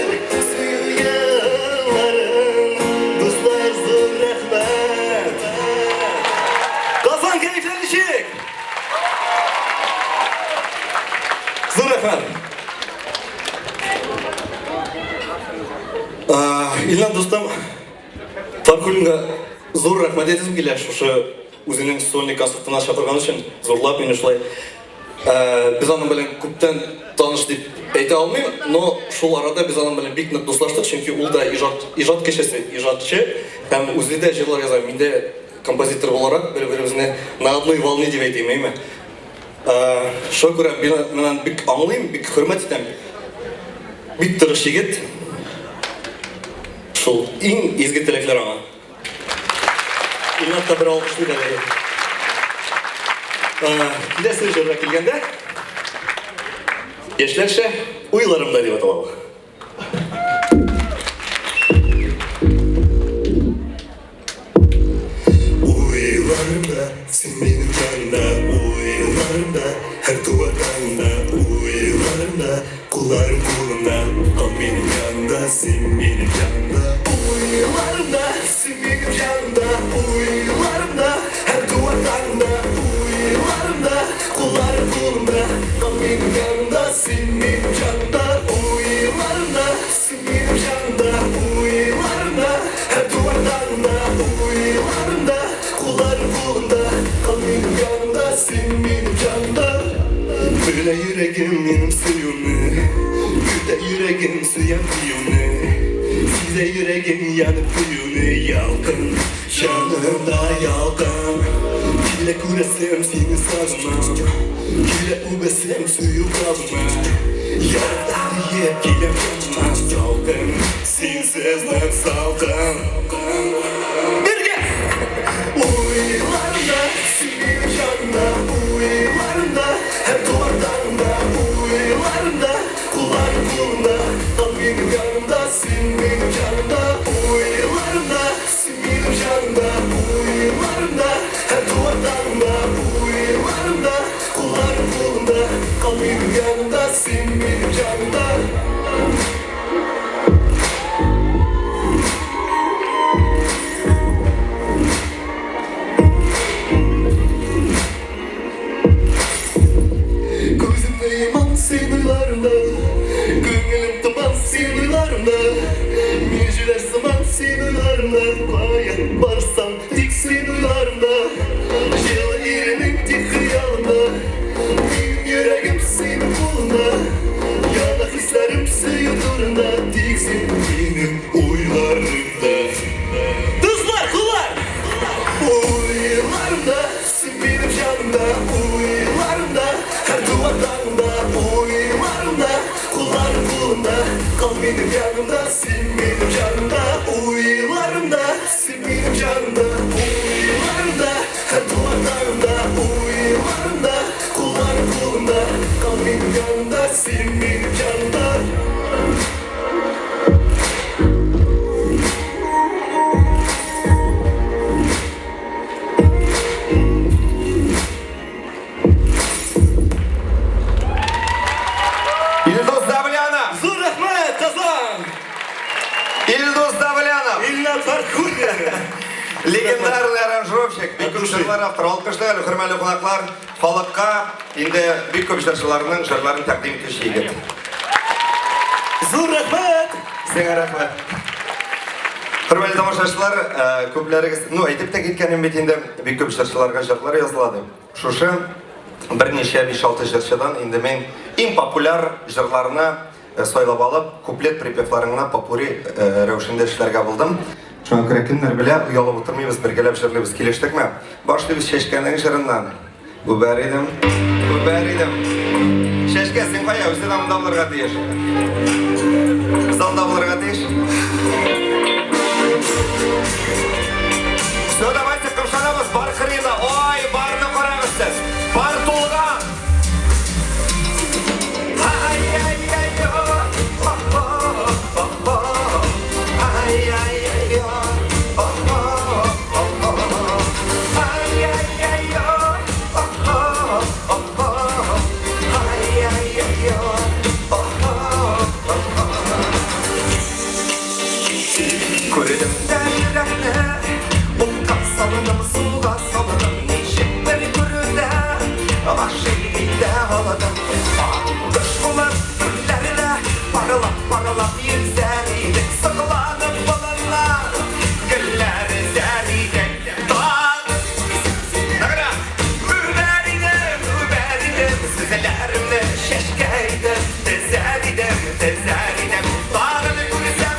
[SPEAKER 5] сөю елларын. Дуслар, зур рәхмәт! Казан кәефләр ничек? Зур рәхмәт! Илнат дустым, Фархуллинга зур рәхмәт әйтәсем килә, шушы үзенең сольный концертына чакырган өчен, зурлап мине шулай. Без аның белән күптән таныш дип әйтә алмыйм, но шул арада без аның белән бик нык дуслаштык, чөнки ул да иҗат, иҗат кешесе, иҗатчы һәм үзе дә җырлар яза. Мин дә композитор буларак бер-беребезне на одной волне дип әйтим, әйме? Шуңа күрә мин аны бик аңлыйм, бик хөрмәт итәм. Бик тырыш егет. Шул иң изге теләкләр аңа. Илнат та бер алкышлыйк әле. Киләсе җырга килгәндә, яшьләрчә уйларымда дип атала ул. Уйларымда син минем янымда, уйларымда һәр туар таңымда, уйларымда кулларым кулымда, кал минем янымда, син минем янымда. Уйларымда син минем янымда, уйларымда һәр туар таңымда, уйларымда кулларым кулымда, кал минем янымда, син минем янымда. Уйларымда син минем янымда, уйларымда һәр туар таңымда, уйларымда кулларым кулымда, кал минем янымда, син минем янымда. Белә йөрәгем минем сөюне, көтә йөрәгем сөям диюне, сизә йөрәгем янып көюне, ялкын, җанымда ялкын. Килә күрәсем сине сагынам, килә үбәсем сөю кабына, ярата диеп киләм яныңа, салкын, синсез нык салкын. Бергә! Уйларымда син минем янымда, уйларымда һәр туар таңымда, уйларымда кулларым кулымда, кал минем янымда, син минем янымда. Уйларымда син минем янымда, уйларымда һәр туар таңымда, уйларымда кулларым кулымда, кал минем янымда, син минем янымда. Күземне йомам син уйларымда, Күңелем томан син уйларымда, Мин җүләр сыман син уйларымда, Кая барсам, тик син уйларымда, Җылы иренең тик хыялымда, Минем йөрәгем синең кулыңда, Яна хисләрем сөю турында, Тик син минем уйларымда. Дуслар, куллар! Уйларымда син минем янымда, уйларымда һәр туар таңымда, уйларымда кулларым кулымда, кал минем янымда, син минем янымда. Уйларымда син минем янымда, уйларымда һәр туар таңымда, уйларымда кулларым кулымда, кал минем янымда, син минем янымда.
[SPEAKER 1] Илдус Давлянов!
[SPEAKER 5] Зур рәхмәт, Казан!
[SPEAKER 1] Илдус Давлянов!
[SPEAKER 5] Илнат Фархуллин!
[SPEAKER 1] Легендарный аранжировщик, бик күп җырлар авторы. Алкышлы әле, хөрмәтле кунаклар, халыкка инде бик күп җырчыларның җырларын тәкъдим итүче егет.
[SPEAKER 5] Зур рәхмәт!
[SPEAKER 1] Сиңа рәхмәт. Хөрмәтле тамашачылар, күпләрегез, ну, әйтеп тә киткәнем бит инде, бик күп җырчыларга җырлар языла дип. Шушы берничә 5-6 җырчыдан инде мин иң популяр җырларны сайлап алып, куплет припевларын гына попури рәвешендә эшләргә булдым. Шуңа күрә кемнәр белә, оялып утырмыйбыз, бергәләп җырлыйбыз. Килештекме? Башлыйбыз Чәчкәнең җырыннан. Үбәр идем, үбәр идем. Чәчкә, син кая? Үзе дә монда булырга тиеш. Залда булырга тиеш. Все, давайте кымшанабыз. Бар кырыйда. Ой, барны карагыз сез. Бар тулган. Күрдем дә йөрәкне утка салдым, суга салдым, ничек бер күрүдә гашыйк итә алдым. Кош булып күлләрдә парлап-парлап йөзәр идек, сокланып болыннар, гөлләр өзәр идек. Тагын Награ! Үбәр идем, үбәр идем, сүзләремне чәчкә итеп тезәр идем, тезәр идем. Тагын күрсәм,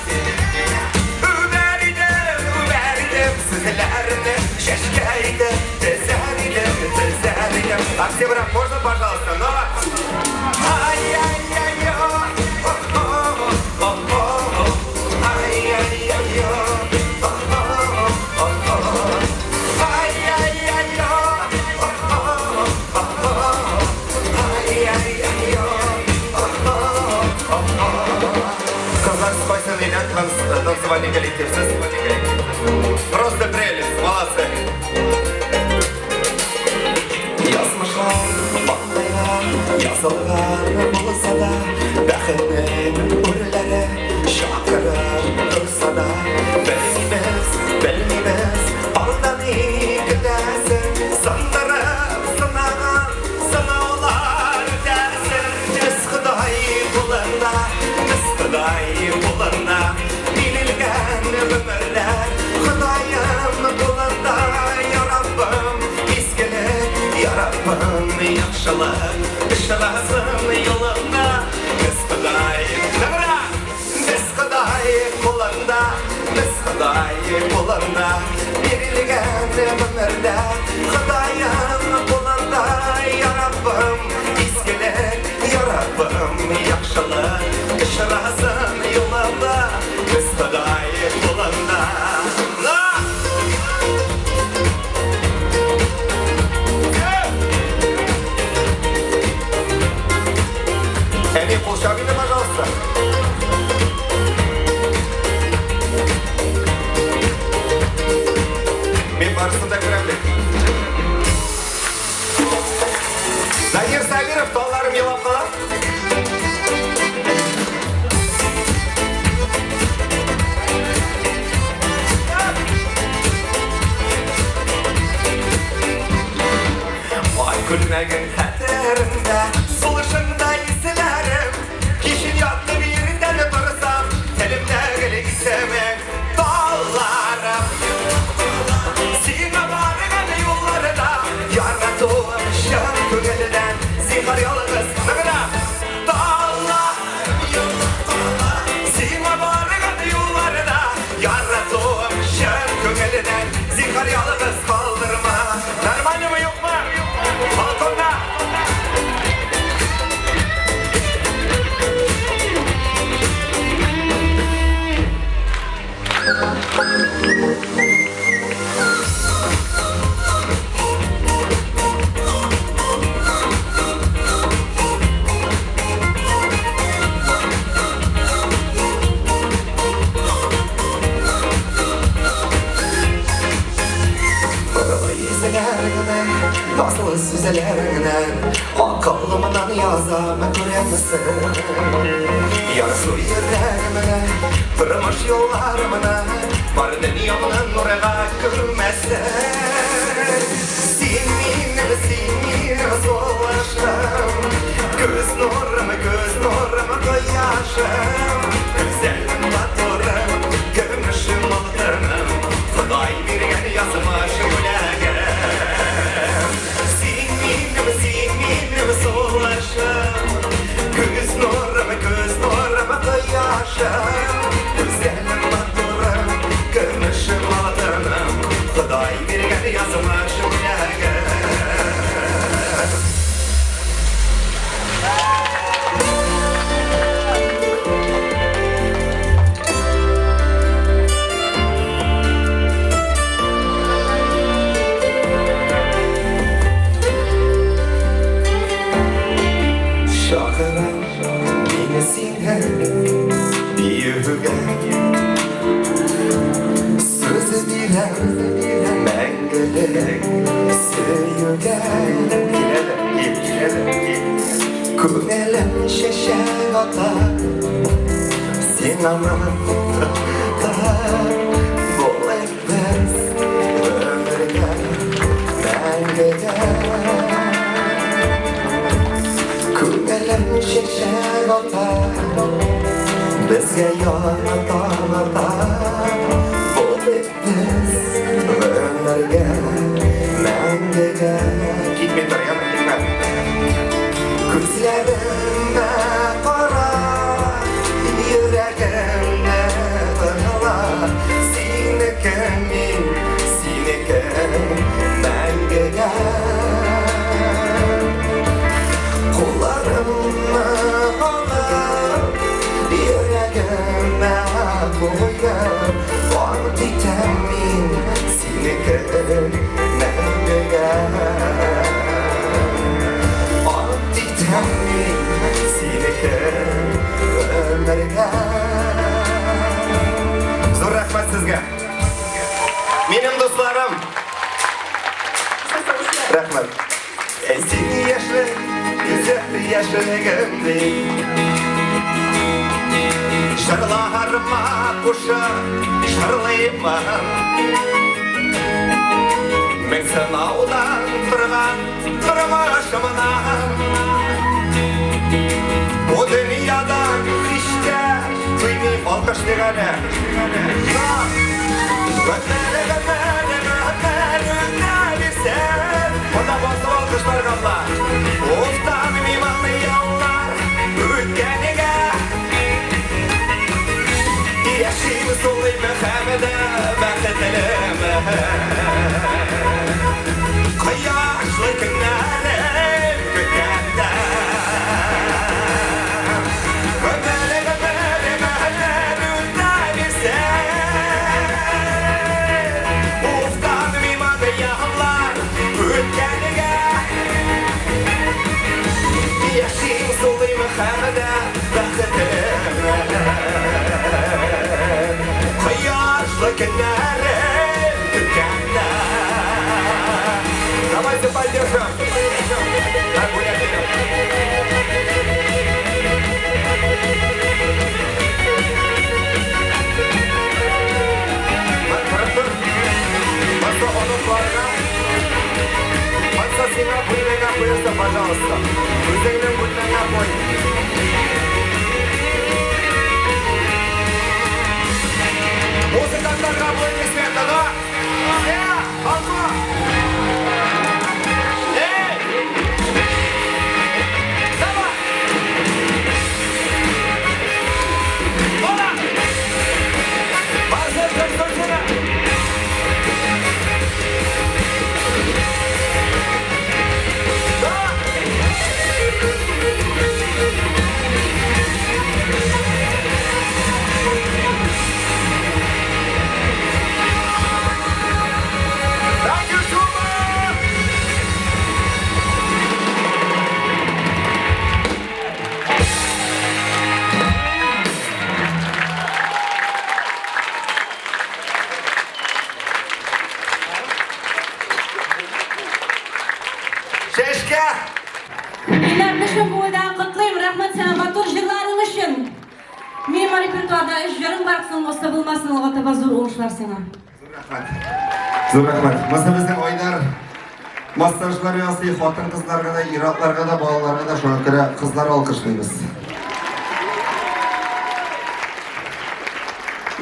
[SPEAKER 1] үбәр идем, үбәр идем, сүзләремне чәчкә итеп тезәр идем, тезәр идем. Активрак можно, пожалуйста? Но! Ай-яй-яй-ой, о-о-о-о, ай-яй-яй-ой, о-о-о-о, ай-яй-яй-ой, о-о-о-о, ай-яй-яй-ой, о-о-о-о. Кызлар, кайсы ниләр танцевальный коллектив сез? Просто прелесть, молодцы. Язмышлар маңгайга язылган булса да, бәхетнең үрләре чакырып торса да, белмибез, белмибез, алда ни көтәсең, сындырып сынаган сынаулар үтәсең. Без Ходай кулында, без Ходай кулында, бирелгән гомерләр Ходаем кулында, я Раббым, изгелек, я Раббым, яхшылык, очрасын юлында, без Ходай, Награ! Без Ходай кулында, без Ходай кулында, бирелгән гомерләр Ходаем кулында, я Раббым, изгелек, я Раббым, яхшылык, очрасын юлында, без Ходай кулында. На! Әни, кул чабыйны, пожалуйста. Мин барысын да күрәм бит. Заһир Сабиров, талларым елап кала. Ай күлмәгең хәтеремдә, сулышыңда исләрем. Кичен ятып иртән торсам, телемдә гел исемең, талларым. Сиңа барган юлларда яратуым чын күңелдән, зинһар ялгыз ныграк. Талларым, сиңа барган юлларда яратуым чын күңелдән, зинһар ялгыз калдырма. Нормально мы, юкмы? Балконда. Сүзләреңнән Акылымнан язам күрәмсең Ярсу йөрәгемне Тормыш юлларымны Бар дөньямны нурга күмәсең Син минем, син минем сулышым Күз нурым, күз нурым, кояшым Гүзәлем, матурым, көмешем, алтыным Ходай биргән язмыш бүләгем Син минем, син минем сулышым Күз нурым, күз нурым, кояшым Гүзәлем, матурым, көмешем, алтыным Ходай биргән язмыш бүләгем Чакырам мин сине биюгә Сүз бирәм мәңгелек сөюгә Киләле, кил, киләле, кил Күңелем чәчәк ата Син аны Булыйк без гомергә мәңгегә Күңелем чәчәк ата Безгә яңа таң ата Булыйк без гомергә мәңгегә Китми тор, яме, китмә Күзләремә кара Йөрәгемне тыңла Синеке мин, синеке мәңгегә Кулларымны алып, йөрәгемә куеп, ант итәм мин синеке мәңгегә. Ант итәм мин синеке гомергә. Зур рәхмәт сезгә. Минем дусларым. Рәхмәт. Әй син яшьлек, гүзәл яшьлегем Җырларыма кушып җырлыймын Мең сынаудан торган тормышымнан Бу дөньядан һич тә туймыйм алкыш дигәне Гомер, гомер, гомер үтә бирсен Монда басып алкышларга була Уфтанмыймын еллар үткәнегә Яшим сулыйм һәм дә бәхетлемен Кояшлы көннәрем көткәндә Гомер, гомер, гомер үтә бирсен Уфтанмыймын еллар үткәнегә Яшим сулыйм һәм дә бәхетлемен Кояшлы көннәрем көткәндә Давайте поддержим. Так, гулять идем. Тор, тор. Баса оныкларга. Баса сиңа бүлмәңә куярсың, пожалуйста. Үзеңнең бүлмәңә куй. Музыкантларга аплодисменты, да? Все, алма! Эй! Давай! Ола! Марсель Константина! Да! Эшкә!
[SPEAKER 6] Илнарны чын күңелдән котлыйм, рәхмәт сиңа матур җырларың өчен. Минем репертуарда өч җырың бар, соңгысы булмасын, алга таба зур уңышлар сиңа.
[SPEAKER 1] Зур рәхмәт. Зур рәхмәт. Монысы безнең Айдар массажлар ясый, хатын-кызларга да, ир-атларга да, балаларга да, шуңа күрә кызлар алкышлыйбыз.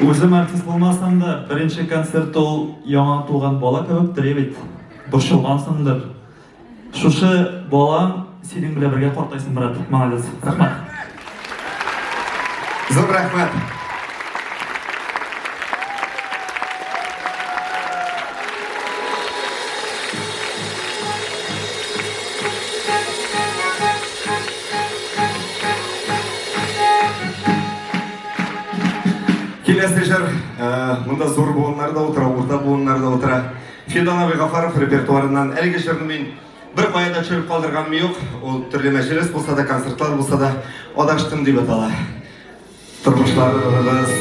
[SPEAKER 7] Үзем артист булмасам да, беренче концерт ул яңа туган бала кебек тери бит. Борчылгансыңдыр. Шушы балам синең белән бергә картайсын, брат. Молодец. Рәхмәт.
[SPEAKER 1] Зур рәхмәт. Киләсе җыр, э, монда зур буыннар да утыра, урта буыннар да утыра. Фидан абый Гафаров репертуарыннан әлеге җырны мин бер кая да төшереп калдырганым юк. Ул төрле мәҗлес булса да, концертлар булса да, адаштым дип атала. Тормышларыбыз,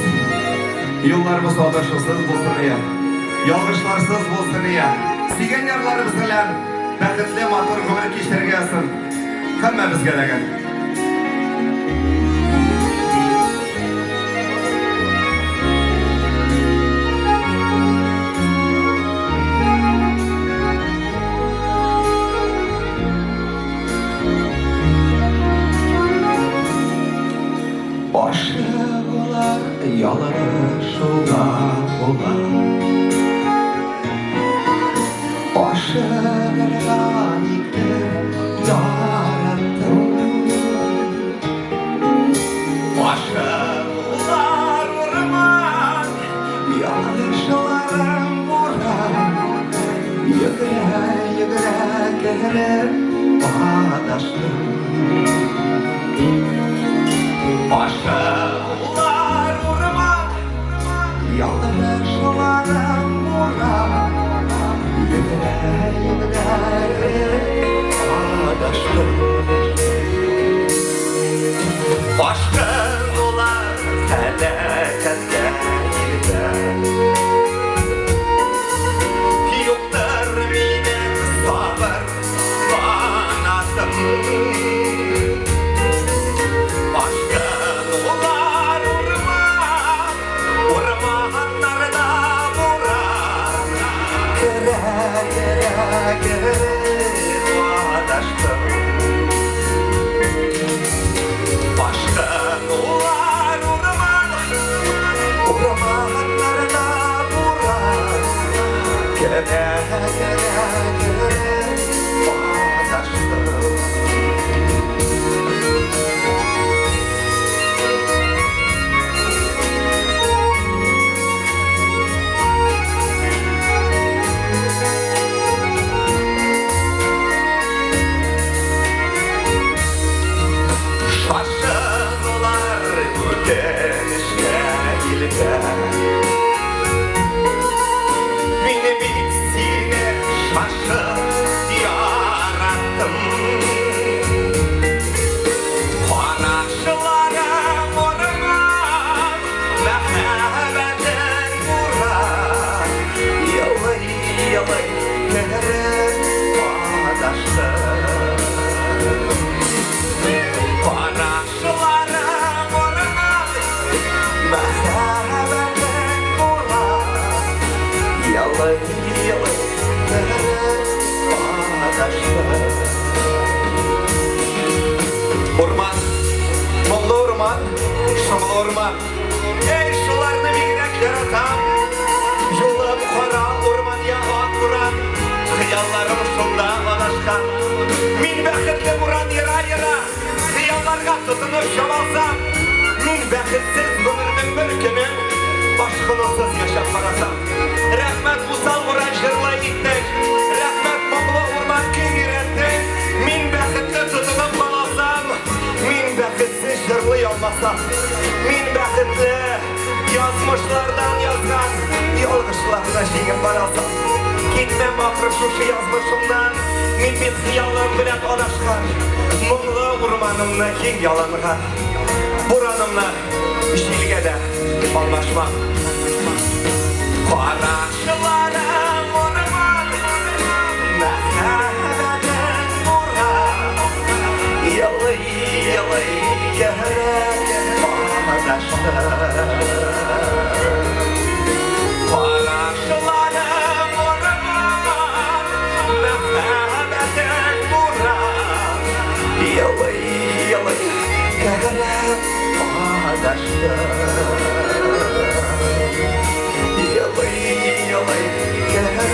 [SPEAKER 1] юлларыбыз адашусыз булсын ия. Ялгышларсыз булсын ия. Сөйгән ярларыбыз белән бәхетле матур гомер кичерергә язсын. Һәммәбезгә дә. Ашыгулар ялгышуга була. Ашыгырга никтер яраттым. Ашыгулар урман, ялгышларым буран. Йөгерә, йөгерә кереп адаштым. Ашыгулар урман, ялгышларым буран. Йөгерә, йөгерә кереп адаштым. Ашкынулар һәлакәткә илтә. Юктыр минем сабыр канатым. Ашкынулар урман, урманнарда буран. Керә, керә, кереп адаштым. Ашкынулар урман, урманнарда буран. Керә, керә, кереп адаштым. Шашынулар үкенечкә илтә. Мин бит сине шашып яраттым. Карашларың урман, мәхәббәтең буран. Елый, елый кереп адаштым. Карашларың урман, мәхәббәтең буран. Елый, елый кереп адаштым. Урман, моңлы урман, шомлы урман. Эй, шуларны бигрәк яратам. Юлым кара урман я ак буран. Хыялларым шунда адашкан. Мин бәхетле буран ера-ера. Хыялларга тотынып чабалсам. Мин бәхетсез гомернең бер көнен ашкынусыз яшәп карасам. Рәхмәт усал буран җырлай иттең. Рәхмәт моңлы урман көй өйрәттең. Мин бәхетле тотынып каласам. Мин бәхетсез җырлый алмасам. Мин бәхетле язмышлардан язган ялгышларны җиңеп барасам. Китмәм ахры шушы язмышымнан. Мин бит хыялым белән адашкан. Моңлы урманымны киң яланга. Буранымны җилгә дә алмашмам. Карашларың урман, мәхәббәтең буран. Адаштым. Карашларым урман, мәхәббәтең буран. Елый-елый кереп адаштым. Елый-елый кереп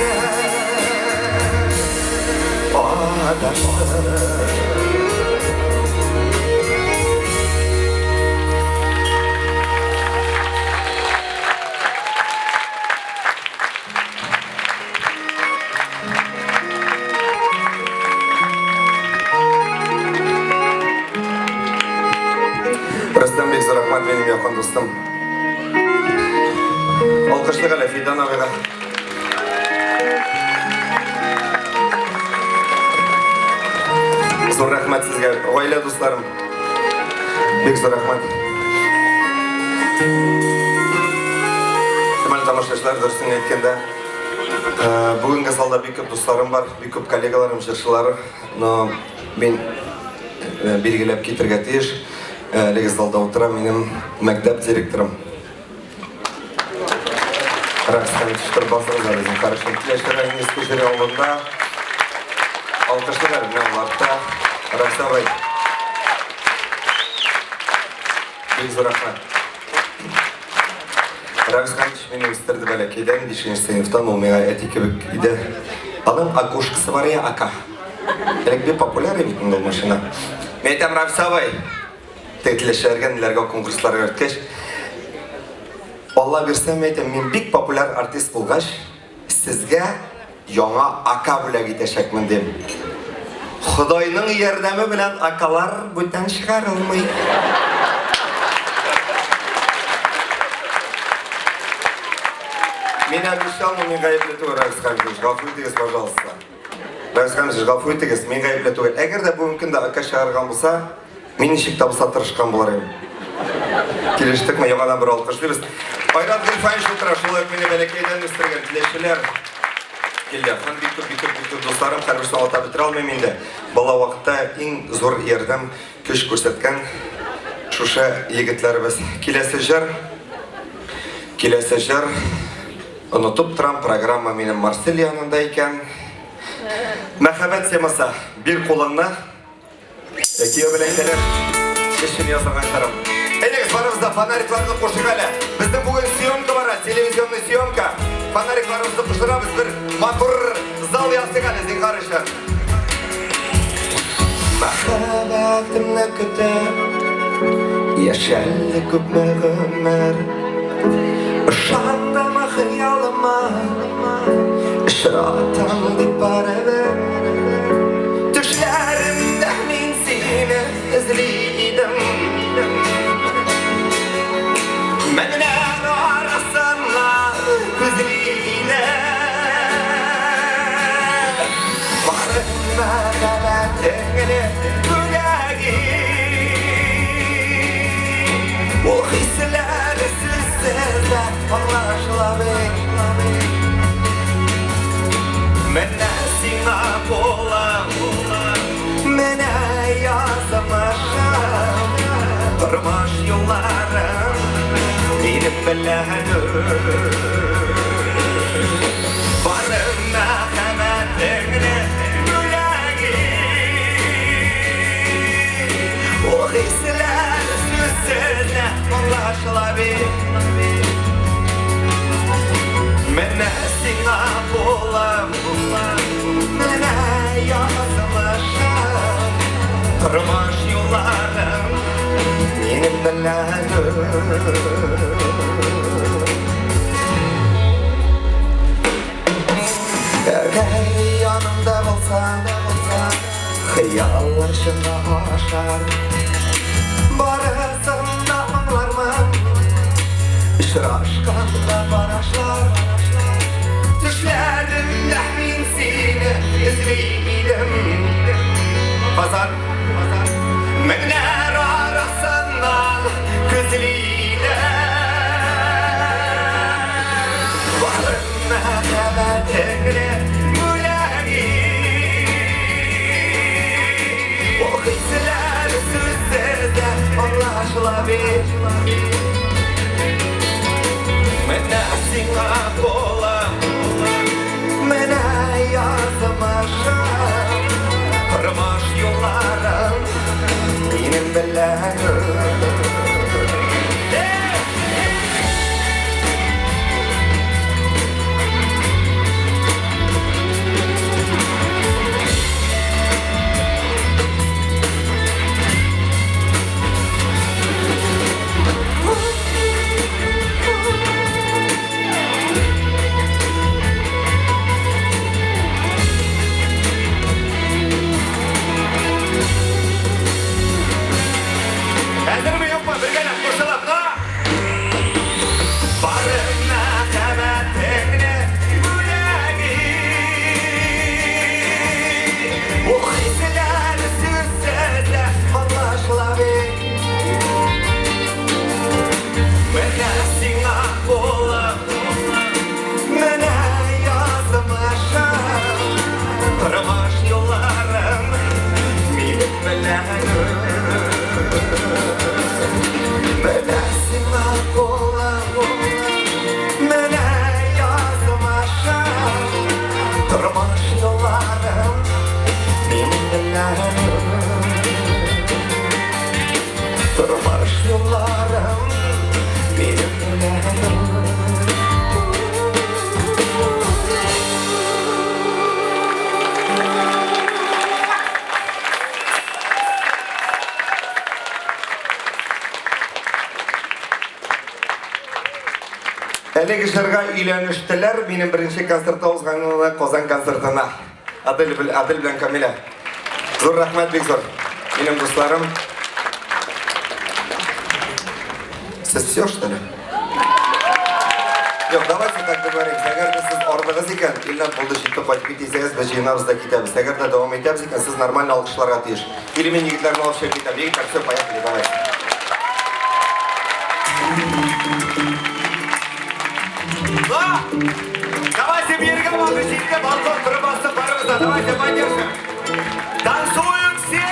[SPEAKER 1] адаштым. Рөстәм бик зур рәхмәт минем якын дустым. Алкышлык әле Фидан абыйга. Зур рәхмәт сезгә, гаилә дусларым. Бик зур рәхмәт. Хөрмәтле тамашачылар, дөресен әйткәндә, э, бүгенге залда бик күп дусларым бар, бик күп коллегаларым, җырчылар. Но мин э, билгеләп китергә тиеш, э, әлеге залда утыра минем мәктәп директорым. Рәхмәт төштереп басыгыз әле зинһар өчен. Теләче районы Иске Җөри авылында алкышлык әле менә аларда. Рәхмәт абый. Бик зур рәхмәт. Рәмис Хәмитович мине үстерде бәләкәйдән, 5 сыйныфтан ул миңа әти кебек иде. Аның окошкасы бар я ака. Элек бик популяр бит инде ул машина. Мин әйтәм, Рафис абый, теге теләчеләргә, ниләргә конкурсларга йөрткәч, Алла бирсә, мин әйтәм, мин бик популяр артист булгач, сезгә яңа АК бүләк итәчәкмен, дим. Ходайның ярдәме белән АКлар бүтән чыгарылмый. Мин обещал, но мин гаепле түгел, Рафис Хәмитович, гафу итегез, пожалуйста. Рафис Хәмитович, гафу итегез, мин гаепле түгел. Әгәр дә бүгенге көндә АК чыгарган булса, Мин ничек тә булса тырышкан булыр идем. Килештекме? Яңадан бер алкышлыйбыз. Айрат Гыйльфанович утыра, шулай ук мине бәләкәйдән үстергән теләчеләр килде. Һәм бик күп, бик күп, бик күп дусларым, һәрберсен атап бетерә алмыйм инде. Бала вакытта иң зур ярдәм, көч күрсәткән шушы егетләребез. Киләсе җыр, киләсе җыр. Онытып торам, программа минем Марсель янында икән. Мәхәббәт темасы. Бир кулыңны. Кияү белән кәләш өчен язылган җырым. Әйдәгез, барыбыз да фонарикларны кушыйк әле. Безнең бүген съемка бара, телевизионный съемка. Фонарикларыбызны кушырабыз, бер матур зал ясыйк әле, зинһар өчен. Мәхәббәтемне көтеп, яшәлде күпме гомер. Ышандым хыялыма, очратам дип барыбер. Төшләремдә мин сине эзли идем. Меңнәр арасыннан күзли идем. Барын мәхәббәтеңне бүләк ит. Ул хисләр сүзсез дә аңлашыла бит. Менә сиңа кулым, менә язмышым, тормыш юлларым минем белән үт. Барын мәхәббәтеңне бүләк ит. Ул хисләр сүзсез дә аңлашыла бит. Менә сиңа кулым, менә язмышым, тормыш юлларым минем белән үт. Әгәр янымда булсаң, хыяллар чынга ашар. Барысын да аңлармын, очрашканда карашлар. Төшләремдә мин сине эзли идем. Казан, меңнәр арасыннан күзли идем. Барын мәхәббәтеңне бүләк ит. Ул хисләр сүзсез дә аңлашыла бит. белән. Әзерме, юкмы? Бергәләп кушылып, на! Бары мәхәббәтеңне бүләк ит. Бу хисләр сүзсез дә аңлашыла бит. Менә сиңа кулым, менә язмышым, тормыш юлларым минем белән. Менә сиңа кулым, менә язмышым, тормыш юлларым минем белән. Тормыш юлларым минем белән. Әлеге җырга өйләнештеләр минем беренче концертта узган Казан концертына. Адель, Адель белән Камилә. Зур рәхмәт, бик зур. Минем дусларым. Сез все, что ли? Юк, давайте так договоримся. Әгәр дә сез ардыгыз икән, Илнат, булды, җитте, кайтып кит дисәгез, без җыенабыз да китәбез. Әгәр дә дәвам итәбез икән, сез нормально алкышларга тиеш. Или мин егетләрне алып чыгып китәм. Егетләр, все, поехали, давайте. Да! Давайте биргә вакыт җитте, балкон торып басып барыбыз да. Давайте поддержим. Танцуют все!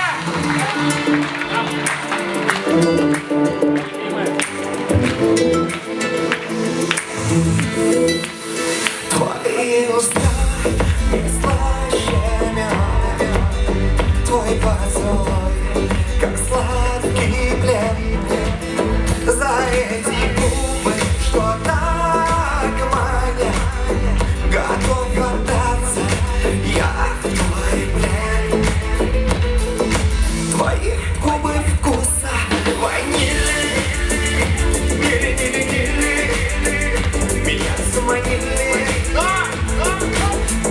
[SPEAKER 1] Твои уста не слаще меда, твой поцелуй, как сладкий плен. За эти губы, что так манят, готов отдаться я в твой плен. Твои губы вкуса ванили, нили, нили, нили, меня заманили.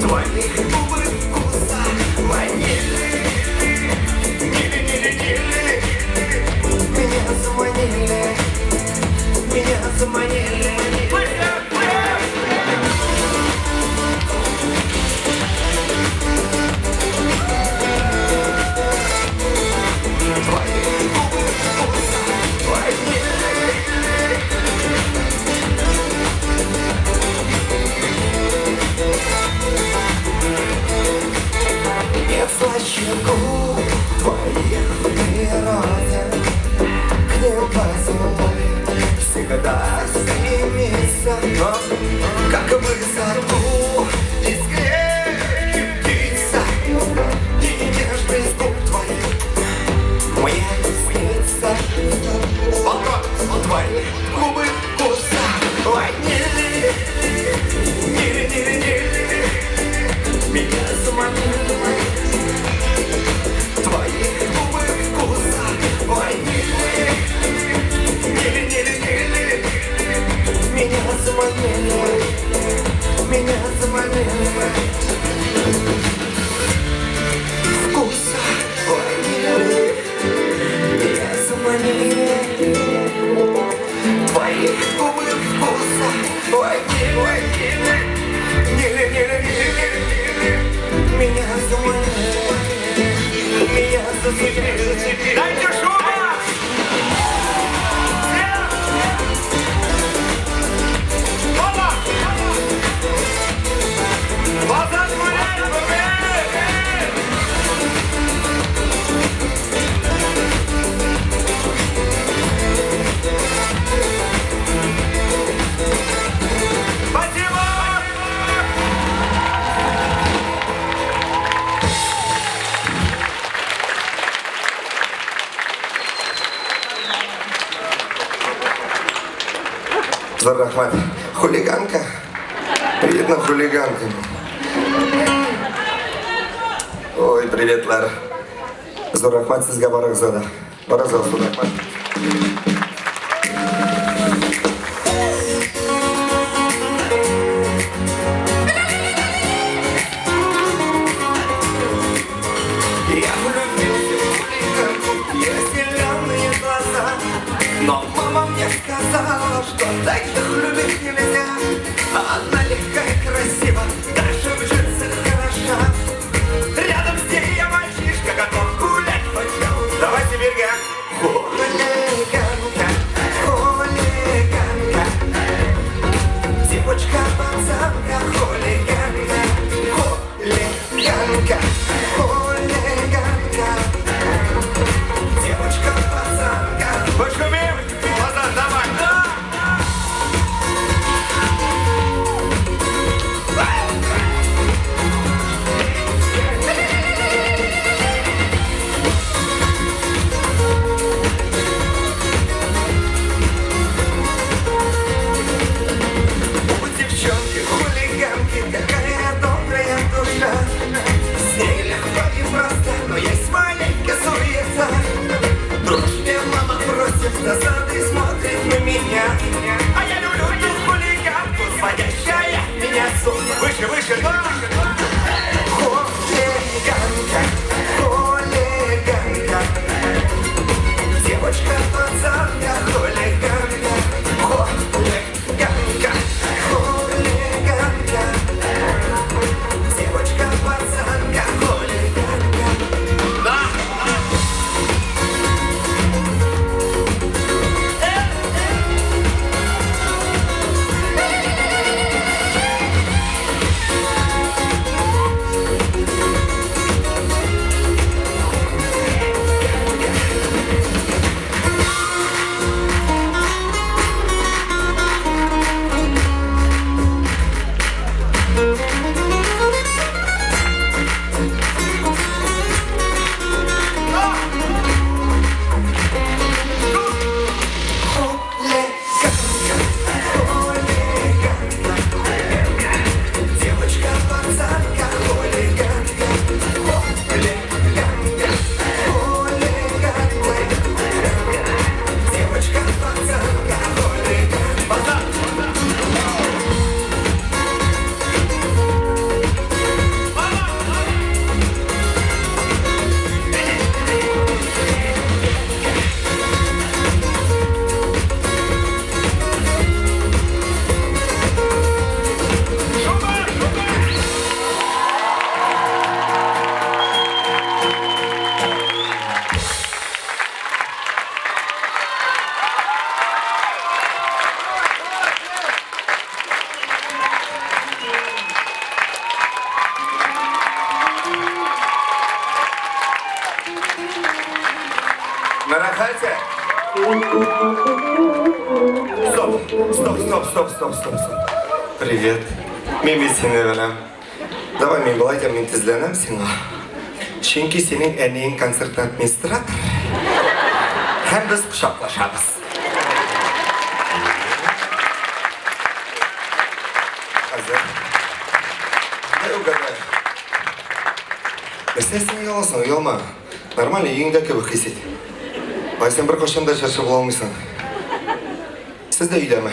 [SPEAKER 1] Твои губы вкуса ванили, нили, нили, нили, меня заманили, меня заманили. Твои губы вкуса ванили. Нет слаще губ твоих в природе, к ним поцелуй всегда стремится, как высоту из клетки птица, и нежность губ твоих мне снится. Балкон, твои губы вкуса ванили, нили, нили, нили, меня заманили. Твои губы вкуса ванили, нили, нили, нили, меня заманили, меня заманили. Вкуса ванили, меня заманили. Твои губы вкуса ванили, нили, нили, нили, меня заманили, меня зацепили. Дайте шума! Всем! Опа! Базар гуляет, гуляет! Спасибо! Зур рәхмәт. Хулиганка. Видно, хулиганка. Ой, приветлар. Зур рәхмәт сезгә барыгызга да. Барыгызга зур рәхмәт. Я влюбился в хулиганку, ее зеленые глаза. Но мама мне сказала, что таких любить нельзя. Она легкая, красива, даже в джинсах хороша. Рядом с ней я мальчишка, готов гулять хоть до утра. Давайте, Бирга. Хулиганка, хулиганка. Девочка, пацанка, хулиганка, хулиганка, хулиганка. Девочка, пацанка. Пошумим! Назад, давай! Да! У девчонки хулиганки какая добрая душа. С ней легко и просто, но есть маленькая суета. Дружбе мама просит назад и смотрит на меня. А я люблю ту хулиганку, сводящая меня с ума. Выше, выше, да! Хулиганка, хулиганка. Девочка, пацанка, хулиганка, хулиганка, хулиганка. Девочка, пацанка, хулиганка. Да! Хулиганка, хулиганка. Девочка, пацанка, хулиганка, хулиганка, хулиганка. Девочка, пацанка, хулиганка. Нарахайте. Стоп, стоп, стоп, стоп, стоп, стоп, стоп. Привет. Мин бит сине беләм. Давай мин болай итәм, мин тезләнәм сиңа. Чөнки синең әниең концертный администратор. Һәм без кочаклашабыз. Хәзер. Дай угадаю. Нәрсә син ояласың, оялма. Нормально, өеңдә кебек хис ит. Бай, син беркайчан да җырчы була алмыйсың. Сез дә өйдәме?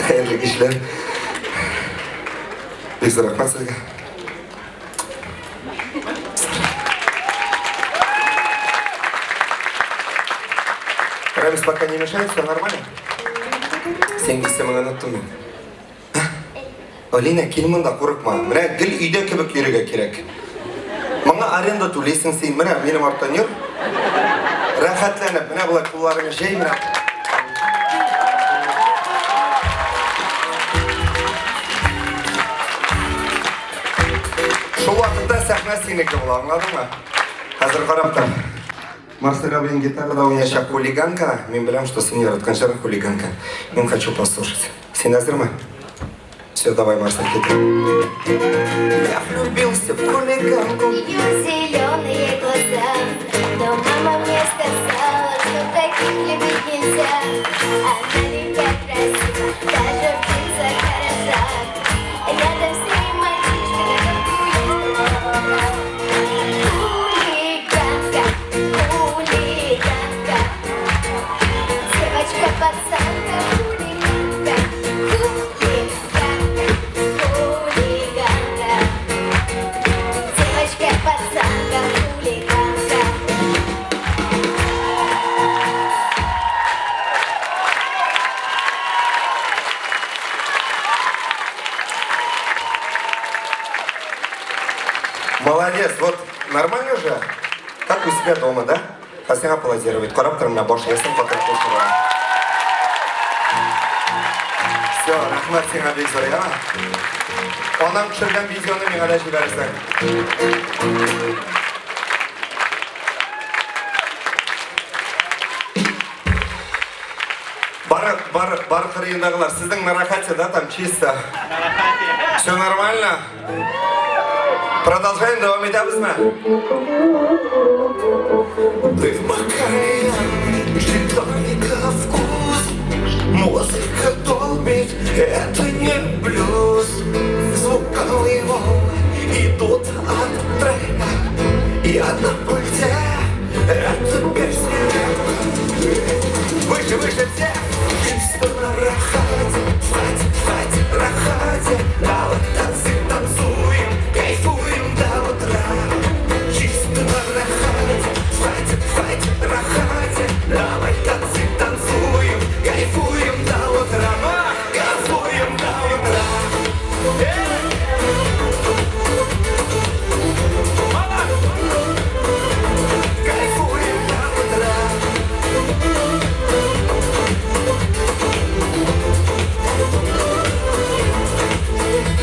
[SPEAKER 1] Хәерле кичләр. Бик зур рәхмәт сезгә. Рамис пока не мешает, все нормально? Синең исемеңне оныттым мин. Алина, кил монда, курыкма. Менә гел өйдә кебек йөрергә кирәк. Моңа аренда түлисең син. Менә минем арттан йөр. Рәхәтләнеп, менә болай кулларыңны җәй, менә. Шул вакытта сәхнә синеке була, аңладыңмы? Хәзер карап тор. Марсель абыең гитарада уйнаячак хулиганка. Мин беләм, что син яраткан җыр хулиганка. Мин хочу послушать. Син әзерме? Все, давай, Марсель, киттек. Я влюбился в хулиганку.
[SPEAKER 3] Ее зеленые глаза. Но мама мне сказала, что таких любить нельзя. Она легкая.
[SPEAKER 1] Как у себя дома, да? Ә сиңа аплодировать. Карап тор, менә баш иясен катырып куйсалар. Все, рәхмәт сиңа бик зур, яме? Анаң төшергән видеоны миңа да җибәрерсең. Бар, бар, бар кырыендагылар, сезнең на рахате, да, там чисто? Все нормально? Продолжаем, дәвам итәбезме?
[SPEAKER 8] Ты макарьян, джин-тоника вкус. Музыка долбит, это не блюз. Звуковые волны идут от трека. Я на пульте, это песня.
[SPEAKER 1] Выше, выше все!
[SPEAKER 8] Чисто на рахате, в хате, в хате, рахате. Давай танцы танцуем, кайфуем до утра. Чисто на рахате, в хате, в хате, рахате. Давай танцы танцуем, кайфуем до утра. Кайфуем до утра. Кайфуем до утра.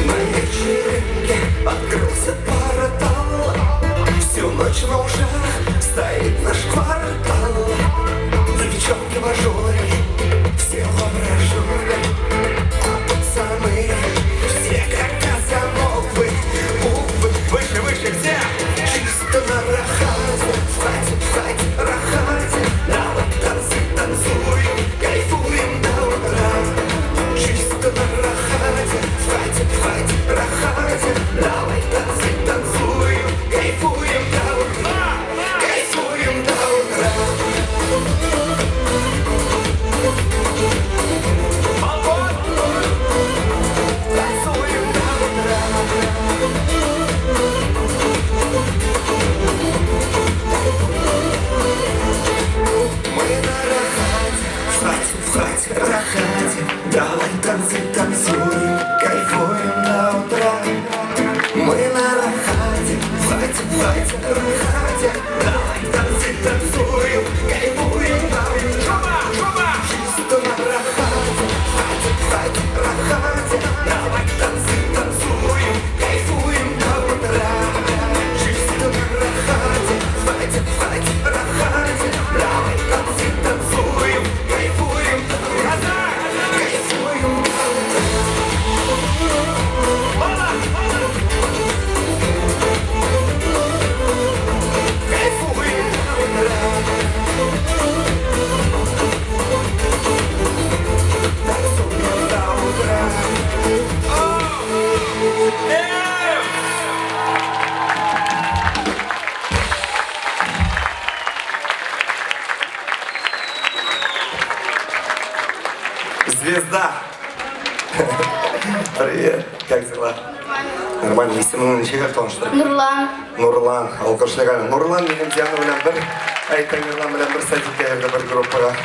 [SPEAKER 8] На вечеринке открылся портал. Всю ночь на ушах стоит наш квартал. Девчонки в ажуре, все в абражуре. А пацаны все как замолвы. Увы,
[SPEAKER 1] Выше, выше все!
[SPEAKER 8] чисто на рахате, в хате, в хате, рахате. Давай танцы танцуем, кайфуем до утра. Чисто на рахате, в хате, в хате, рахате. Давай танцы танцуем, кайфуем до утра. Кайфуем до утра.
[SPEAKER 1] Балкон!
[SPEAKER 8] Танцуем до утра. Мы на рахате, в хате, в хате, рахате. Давай танцы танцуем, кайфуем до утра. Мы на рахате, в хате, в хате, рахате. Давай танцы танцуем, кайфуем до утра. Чисто на рахате, в хате, в хате, рахате. Давай танцы танцуем, кайфуем до утра. Чисто на рахате, в хате, в хате, рахате. Давай танцы танцуем, кайфуем до утра. Кайфуем до утра. Кайфуем до утра. Танцуем до утра.
[SPEAKER 1] Звезда! Привет, как дела? Нормально, исемең ничек таныштыр?
[SPEAKER 3] Нурлан.
[SPEAKER 1] Нурлан, алкышлыган. Нурлан минем Диана белән бер, ай, Тамерлан белән бер садикка йөрде, бер группага.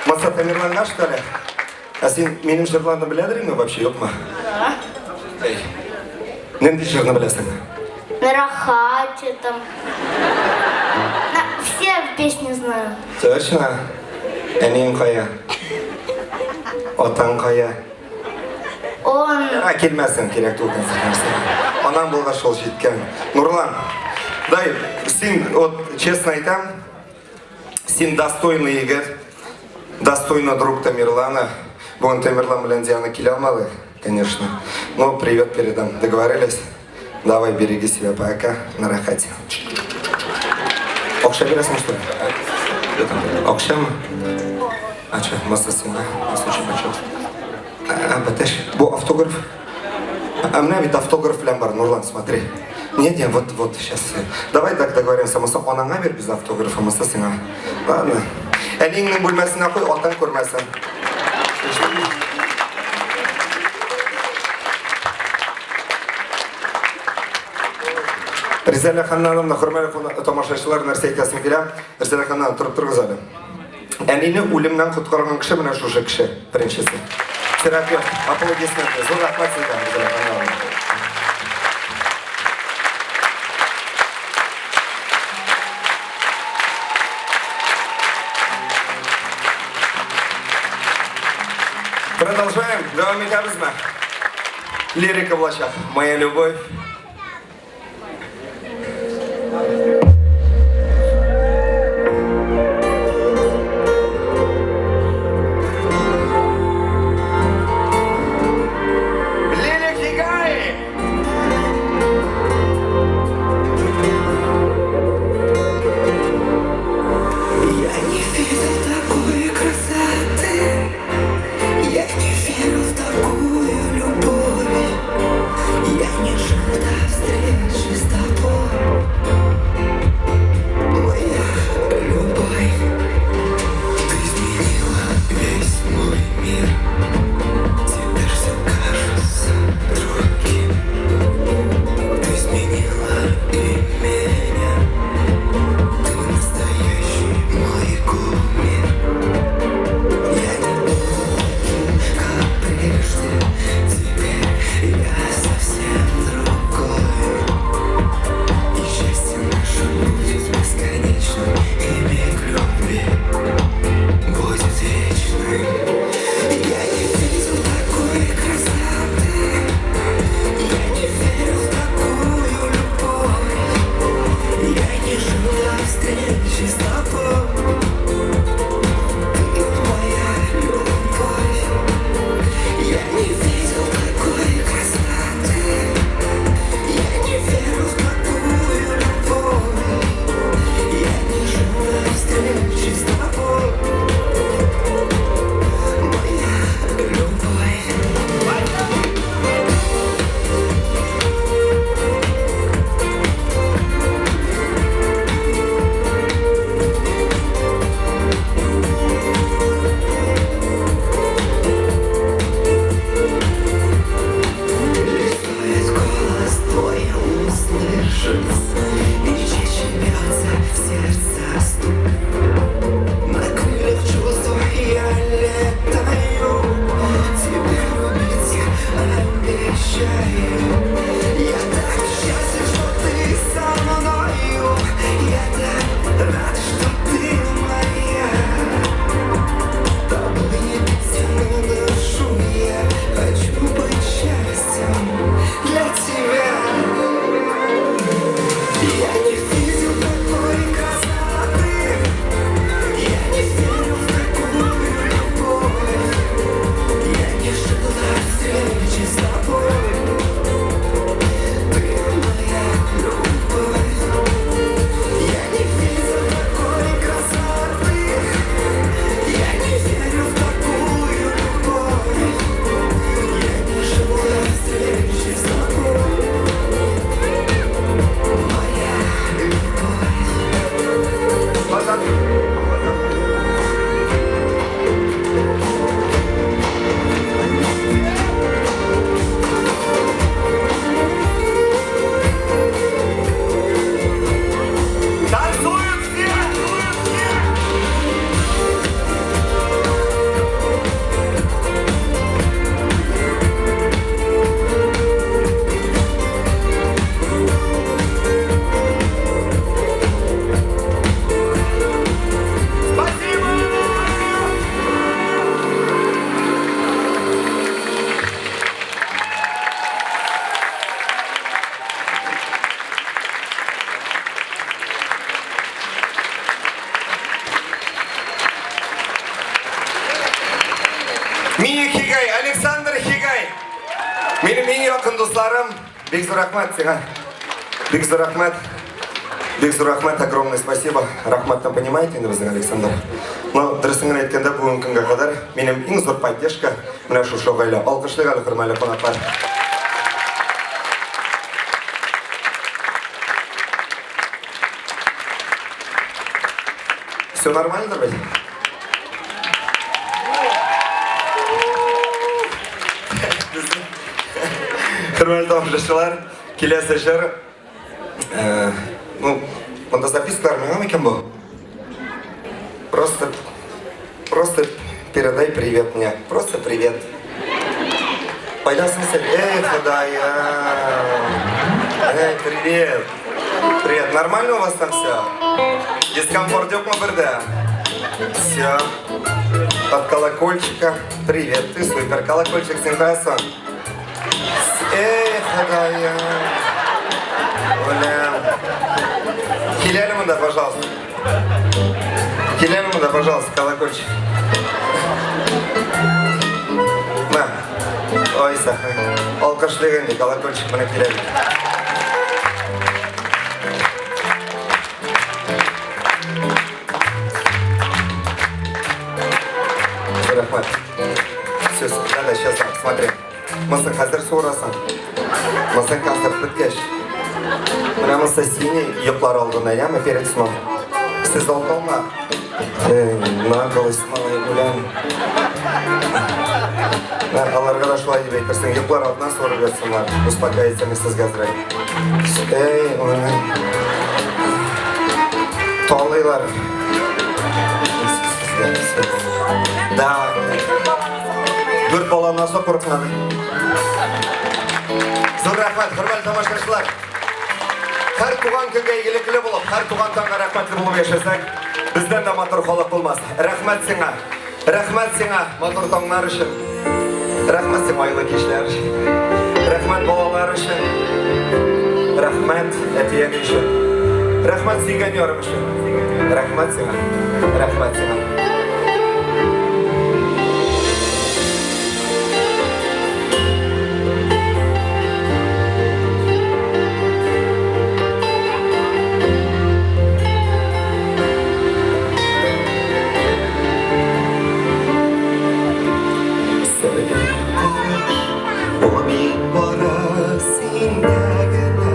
[SPEAKER 1] Маса Тамерланга, что ли? Ә син минем җырларны беләдерме вообще, юкмы?
[SPEAKER 3] Да.
[SPEAKER 1] Эй. Нинди җырны беләсең?
[SPEAKER 3] На рахате там. Все песни знаю.
[SPEAKER 1] Точно? Әниең кая? Атаң кая?
[SPEAKER 3] Он.
[SPEAKER 1] А, килмәсен, кирәк түгел нәрсә. Анаң булгач шул җиткән. Нурлан, дай, син, вот, честно әйтәм, син достойный егет, достойный друг Тамерлана. Бүген Тамерлан белән Диана килә алмады, конечно. Но привет передам. Договорились? Давай, береги себя, пока, на рахате. Акча бирәсең, что ли? Акчамы? А что, масса сиңа, масса чупа-чуп. А, бәтәш, бу автограф. А менә бит автограф белән бар, Нурлан, смотри. Нет, нет, вот, вот, сейчас. Давай так договоримся, Муса, анаңа бир без автографы, Муса сиңа. Ладно. Әниеңнең бүлмәсенә куй, атаң күрмәсен. Ишеттеңме? Ризәлә ханымны, хөрмәтле тамашачылар, нәрсә әйтәсем килә? Ризәлә ханым, торып торыгыз әле. Әнине үлемнән коткарган кеше менә шушы кеше, беренчесе. Терапевт, аплодисменты. Зур рәхмәт сезгә, Ризәлә ханым. Продолжаем. Дәвам итәбезме? Лирика булачак. Моя любовь. Лилия Хигай!
[SPEAKER 8] Я не видел такой красоты, я не верил в такую любовь, я не жил до встречи с тобой, моя любовь. Ты изменила весь мой мир, теперь все кажется другим. Ты изменила и меня. Ты настоящий мой кумир. Я не буду таким, как прежде. Теперь я совсем другой. И счастье наше будет бесконечным, и миг любви будет вечным. Я не видел такой красоты, я не верил в такую любовь. Я не жил до встречи с тобой. Ты моя любовь. Я не видел такой красоты. Я не верил в такую любовь. Я не жил до встречи с тобой. Моя любовь. Лишь голос твой услышать, и чаще бьется сердце стук. На крыльях чувств я летаю, тебя любить я обещаю. Я так счастлив, что ты со мною, я так рад, что ты моя. Тобой единственным дышу я, хочу быть счастьем для тебя. Я не видел такой красоты, я не верил в такую любовь, я не жил до встречи с тобой. Ты моя любовь. Я не видел такой красоты, я не верю в такую любовь, я не жил до встречи с тобой. Моя любовь.
[SPEAKER 1] Назад. Танцуют все! Танцуют все! Спасибо! Мия Хигай, Александр Хигай. Минем иң якын дусларым. Бик зур рәхмәт сиңа. Бик зур рәхмәт. Бик зур рәхмәт, огромное спасибо. Рәхмәттән понимаете инде безнең Александр. Но дөресен генә әйткәндә, бүгенге көнгә кадәр минем иң зур поддержка менә шушы гаилә. Алкышлыйк әле, хөрмәтле кунаклар. Все нормально, бит? Хөрмәтле тамашачылар, киләсе җыр. Ну, монда запискалар миңа микән бу? Просто передай привет мне. Просто привет. Кайдасың син? Эй, Ходаем. Эй, привет. Привет. Нормально у вас там все? Дискомфорт юкмы бердә? Все. От колокольчика. Привет, ты супер. Колокольчик, син каясың? Эй, Ходаем. Оля. Кил әле монда, пожалуйста. Кил әле монда, пожалуйста, колокольчик. На. Ой, сахай. Алкышлыйк инде, колокольчик менә килә. Рәхмәт. Все, да, сейчас, смотри. Монысын хәзер суырасың. Монысын концерт беткәч. Менә монысы синий йоклар алдында, яме перед сном. Сез алтаума? Эй, наглость, малай, гулям. Менә аларга да шулай дип әйтерсең, йоклар алдыннан суырып ятсыннар. Успокоительный сезгә әзрәк. Эй, ой. Талыйлар. Да. Дүрт баланнан соң курыкмады. Зур рәхмәт, хөрмәтле тамашачылар. Һәр туган көнгә игелекле булып, һәр туган таңга рәхмәтле булып яшәсәк, бездән дә матур халык булмас. Рәхмәт сиңа. Рәхмәт сиңа матур таңнар өчен. Рәхмәт сиңа айлы кичләр өчен. Рәхмәт балалар өчен. Рәхмәт әти-әни өчен. Рәхмәт сөйгән ярым өчен. Рәхмәт сиңа. Рәхмәт сиңа. Ул бит бары синдә генә.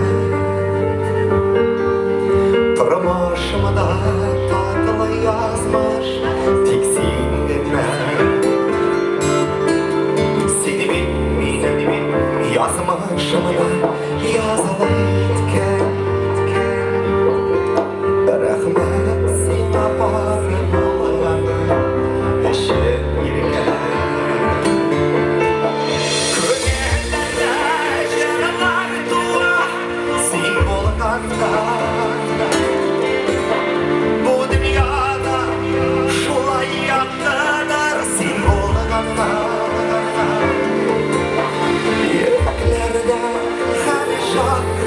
[SPEAKER 1] Тормышымда татлы язмыш тик син генә. Син бит минем язмышымда языла иткән. Рәхмәт сиңа бар булганы өчен, иркәм. Күңелләрдә җырлар туа син булганда. Бу дөньяда шулай яктыдыр син булганда. Йөрәкләрдә һәр чак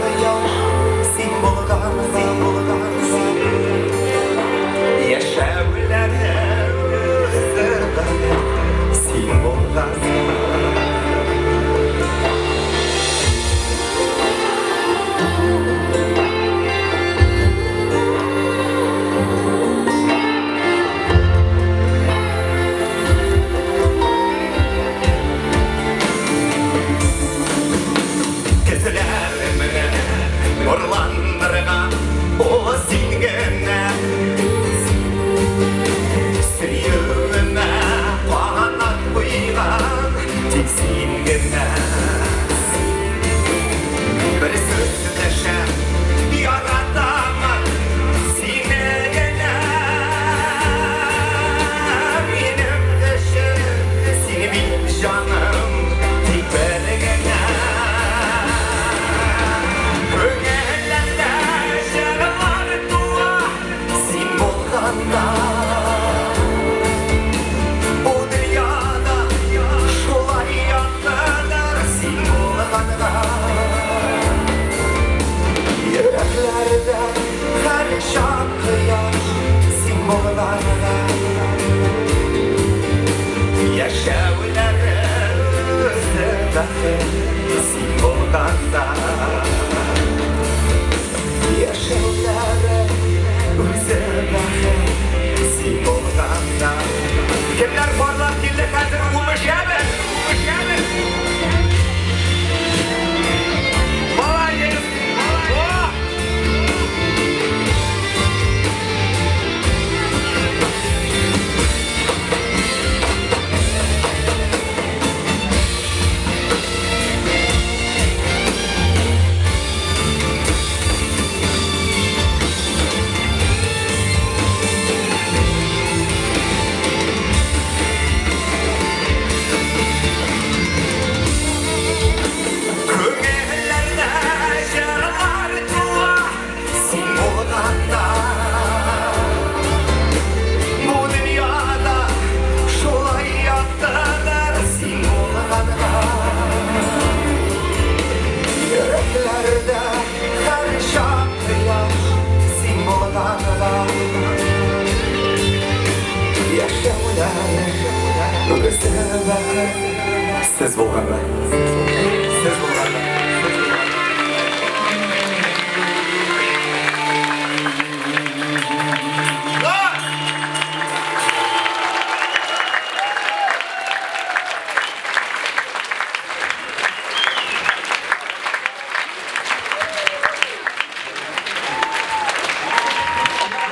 [SPEAKER 1] Сез булганда. Сез булганда.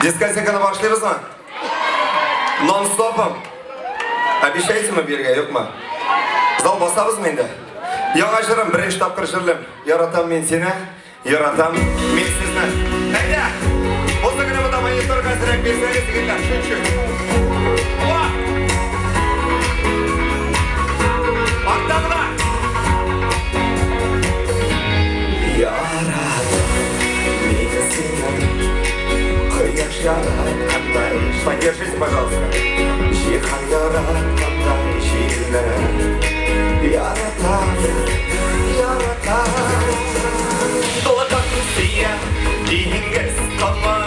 [SPEAKER 1] Дискотеканы башлыйбызмы? Нон-стопом? Обещаете биргә, юкмы? Зал басабызмы инде? Яңа җырым, беренче тапкыр җырлыйм. Яратам мин сине, яратам мин сезне. Әйдә! Булса гына монда монитор әзрәк бирсәгез, егетләр, чуть-чуть. О! Арттан гына! Яратам мин сине, кояш яраткандай. Поддержите, пожалуйста. Җиһан яраткандай җилне. Яратам, яратам. Дулкын сөя, диңгез комы,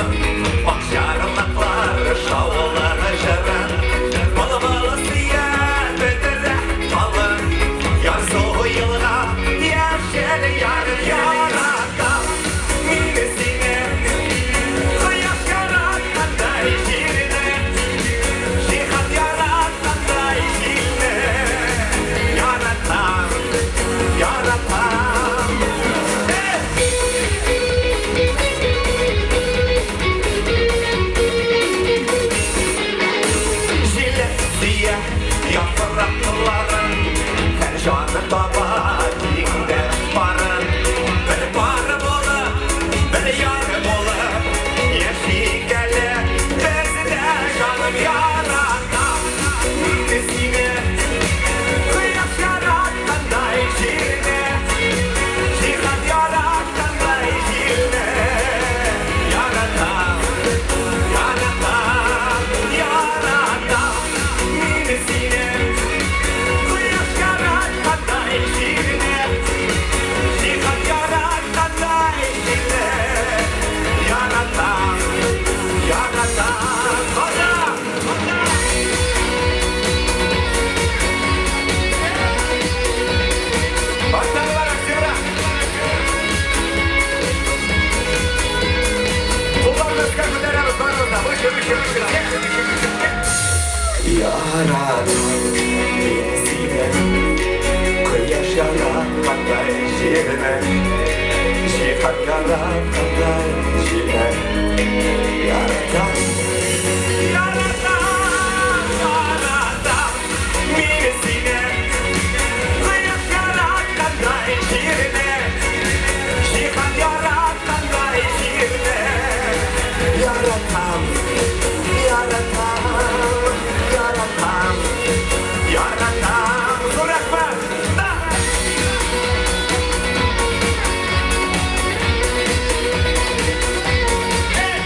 [SPEAKER 1] Акчарлаклар шаулы җырын. Былбыл сөя, бетерә талын. Ярсу елга, яшел ярын яратам. Мин сине, кояш яраткандай җирне, Җиһан яраткандай җилне. Яратам, яратам. Эй! Җиләк сөя яфракларын, Һәр җаны таба тиңдәш парын. Бер пар булып, бер яр булып, Яшик әле без дә, җаным, яратам. Мин сине, кояш яраткандай җирне, Җиһан яраткандай җилне. Яратам, яратам, яратам. Мин сине, кояш яраткандай җирне, Җиһан яраткандай җилне. Яратам, яратам. Казан! Арттагылар активрак! Кулларны өскә күтәрәбез барыбыз да. Выше, выше, выше. Выше, выше, выше. Яратам мин сине, кояш яраткандай җирне, Җиһан яраткандай җилне. Яратам, яратам, яратам. Мин сине, кояш яраткандай җирне, Җиһан яраткандай җилне. Яратам, яратам, яратам, яратам. Зур рәхмәт! Да! Эй!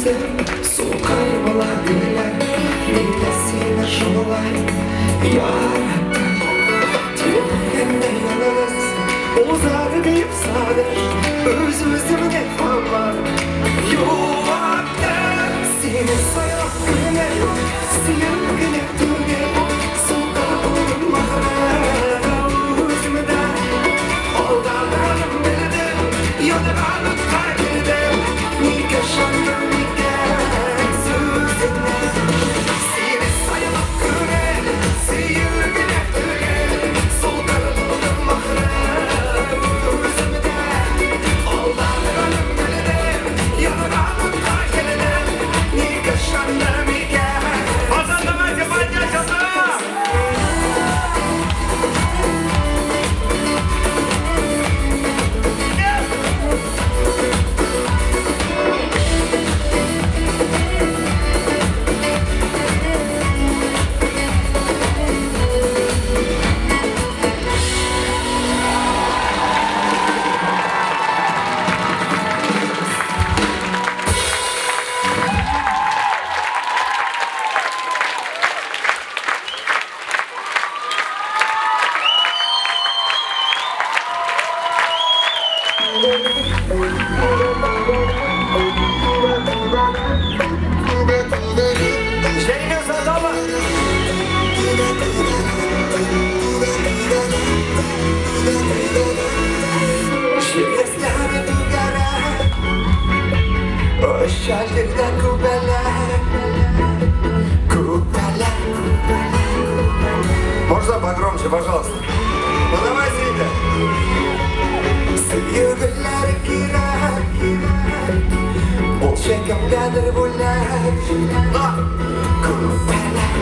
[SPEAKER 8] Күзем сукыр була диләр, Мин дә сине шулай яраттым. Тирәндә ялгыз узар дип сагыш, Үз-үземне һаман юаттым. Сине сайлап кенә, сөеп кенә түгел, Сукыр булдым ахры үземдә. Алданганым белдем, янган утка кердем, Ник ышандым икән сүзеңә? Сине сайлап күңел, сөю генә түгел, Сукыр булдым ахры үземдә. Алданганым белдем, янган утка кердем, Ник ышандым икән?
[SPEAKER 1] Казан, давайте поднять Казан! Җәйне озатамы?
[SPEAKER 8] Җиләсләре түгәрәк, Оча җирдә күбәләк, Күбәләк.
[SPEAKER 1] Можно погромче, пожалуйста? Ну давайте, ребят.
[SPEAKER 8] Сөю гөлләре кирәк, Булчы кемгәдер бүләк.
[SPEAKER 1] На!
[SPEAKER 8] Күбәләк,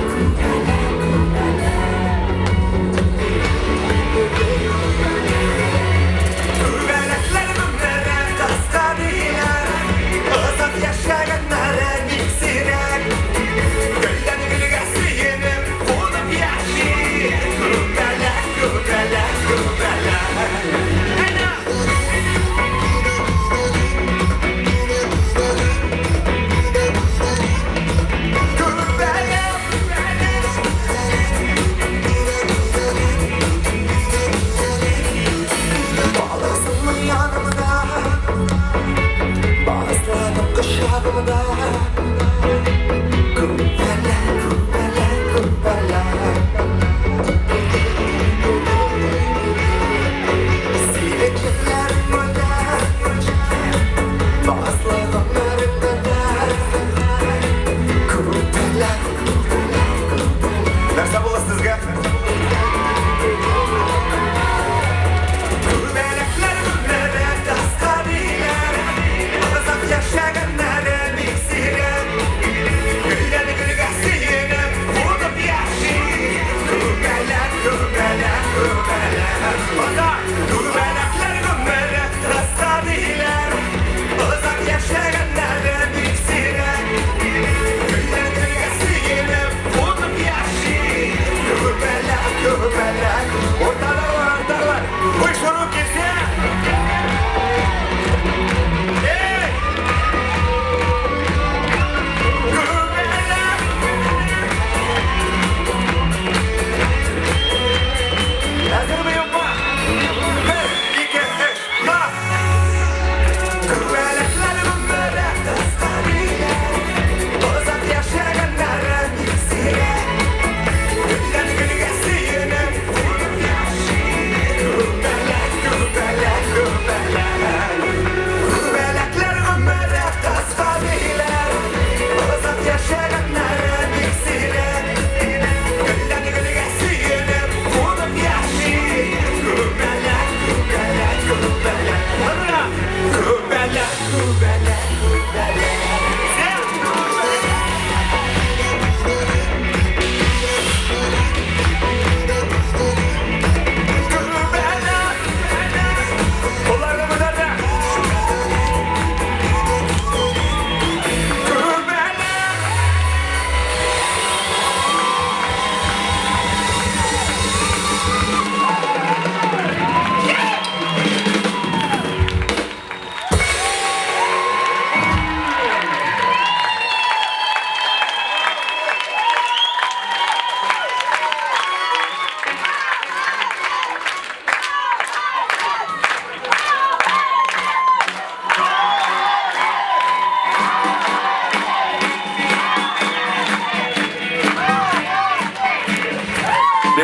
[SPEAKER 1] Күбәләкләр гомере кыска диләр, Озак яшәгәннәре бик сирәк. Гөлдән гөлгә сөенеп, кунып яши. Күбәләк, күбәләк, күбәләк. Әнә! Күбәләк!
[SPEAKER 8] Баласыңмы янымда, Басланып кочагымда. Күбәләк, күбәләк, күбәләк. Синең җепләрең үтә, Баслы гомерең бетә. Күбәләк,
[SPEAKER 1] Нәрсә булды сезгә? Күбәләкләр гомере кыска диләр, Озак яшәгәннәре бик сирәк. Гөлдән гөлгә сөенеп, кунып яши. Күбәләк, күбәләк, күбәләк. Озак! Күбәләкләр гомере кыска диләр, Озак яшәгәннәре бик сирәк. Гөлдән гөлгә сөенеп, кунып яши.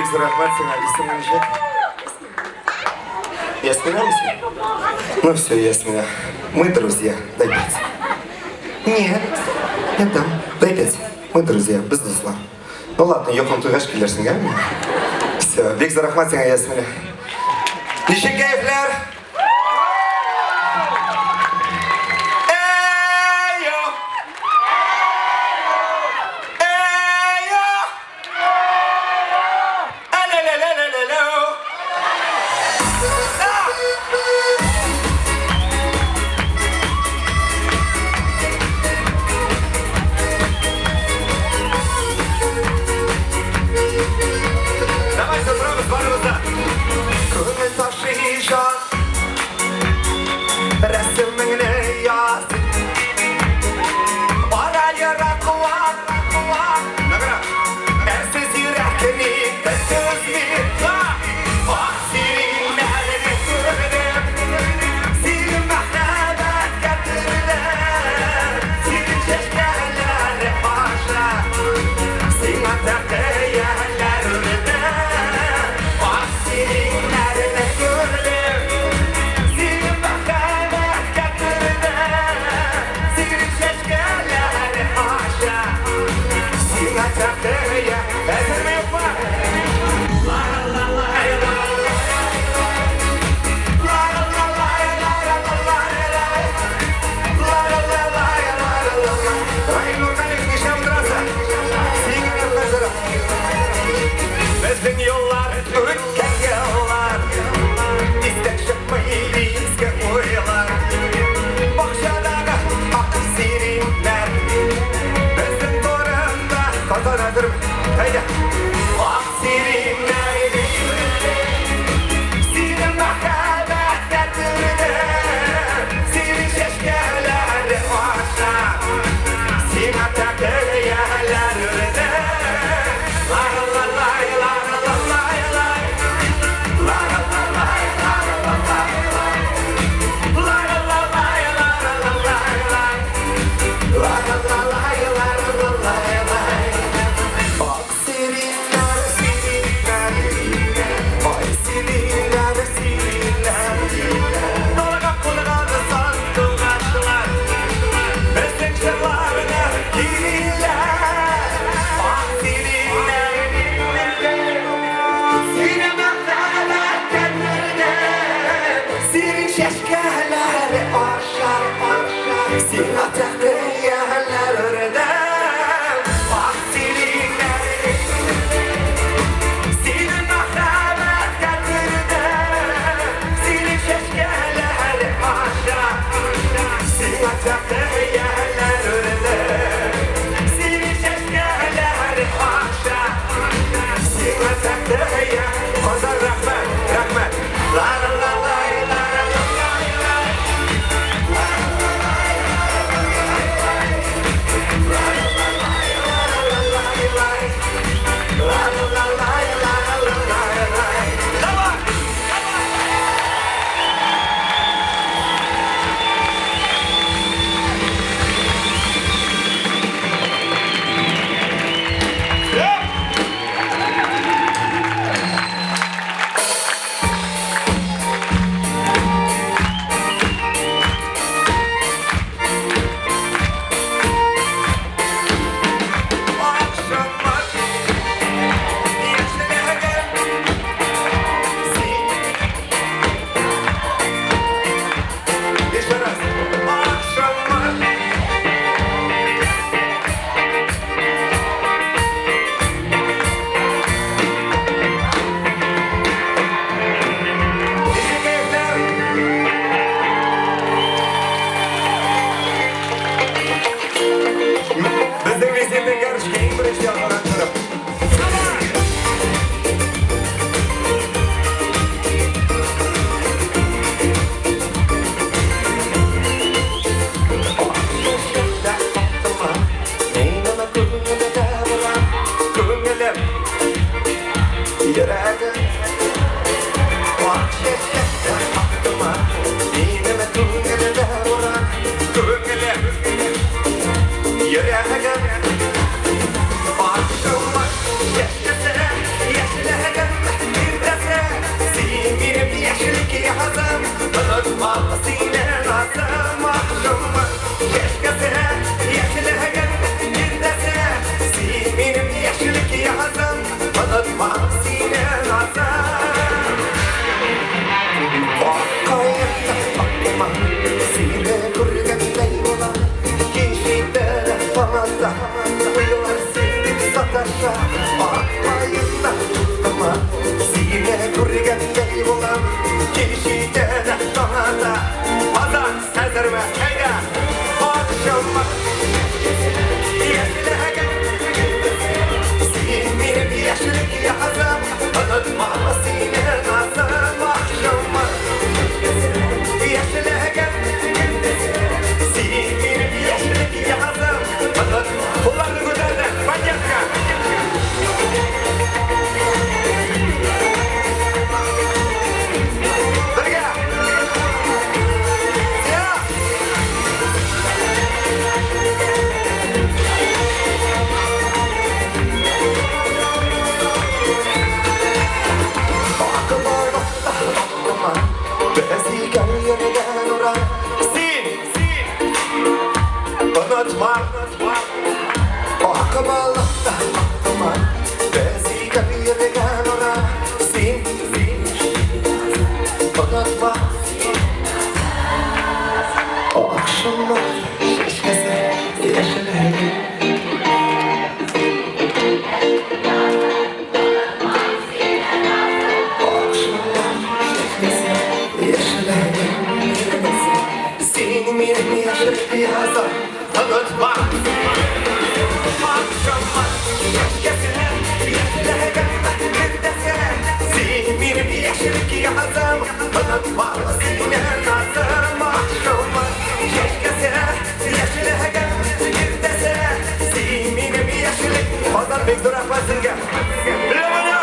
[SPEAKER 1] Бик зур рәхмәт сиңа. Исемең ничек? Ясминәме син? Ну все, Ясмина. Мы друзья. Дай пять. Нет, не дам. Дай пять. Мы друзья, без дуслар. Ну ладно, йокың туйгач килерсең, әме? Все, бик зур рәхмәт сиңа, Ясминә. Ничек кәефләр? Әйо! Әйо! Әләләләләләләү! Давайте торабыз барыбыз да. Күңел ташый җан, рәсемеңне яз. Ара ерак куак, куак. Ныграк. Әрсез йөрәкне түзми. Ак сиреннәрне күрдем. Синең мәхәббәткә төрдем. Синең чәчкәләре аша. Сиңа тәкыяләр үрдем. Ак сиреннәрне күрдем. Синең мәхәббәткә төрдем. Синең чәчкәләре аша. Сиңа тәкыя. Әзерме, юкмы? Раил Нургалиев, нишләп утырасың? Сиңа рәхмәт зур. Безнең юллар үткән еллар, Истән чыкмый иске уйлар. Бакчадагы ак сиреньнәр Безнең турында. Казан әзерме? Әйдә! Ак сиреньнәр Синең мәхәббәткә төрдем. Синең чәчкәләре аша. Сиңа тәкыяләр үрдем. Ла-ла-ла-лай, ла-ла-ла-лай-лай. Ла-ла-ла-лай, ла-ла-ла-лай-лай. Ла-ла-ла-лай, ла-ла-ла-лай-лай. Ла-ла-ла-лай, ла-ла-ла-лай-лай. Ак сиреньнәр, сиреньнәр, ай сиреньнәр, сиреньнәр. Далага кунган сандугачлар Безнең җырларны көйлиләр. Ак сиреньнәр, синең мәхәббәткә төрдем. Синең чәчкәләре аша. Сиңа тәкыяләр үрдем. Ак сиреньнәр Синең мәхәббәткә төрдем. Синең чәчкәләре аша. Сиңа тәкыяләр үрдем. Синең чәчкәләре аша. Сиңа тәкыя. Казан, рәхмәт, рәхмәт. Ла-ла-ла-лай, ла-ла-ла-лай-лай. Ла-ла-ла-лай-ла-ла-ла-лай. Ла-ла-ла-лай, ла-ла-ла-лай-лай. Давай! Akşamlar. Йөргәндәй булам, кич җитә дә таң ата. Казан, әзерме? Әйдә! Акшамнар яшьлеген. Син минем яшьлек язым, онытма сине назым. Акшамнар яшьлеген. Син минем яшьлек язым, онытма. Кулларны күтәрде, поддержка! Бергә! Я! Акыллар, без икәү йөргән урам. Син, син, онытма, Акмалыкта акма, без икәү йөргән урам. Син, син, онытма. Акшамнар чәчкәсе яшеллеген. Акшамнар чәчкәсе яшеллеген. Син минем яшьлек язым, онытма. Акшамнар чәчкәсе яшеллеген иртәсе. Син минем яшьлек язым, онытма сине назым. Акшамнар чәчкәсе яшеллеген иртәсе. Син минем яшьлек. Казан, бик зур рәхмәт сезгә. Лемона!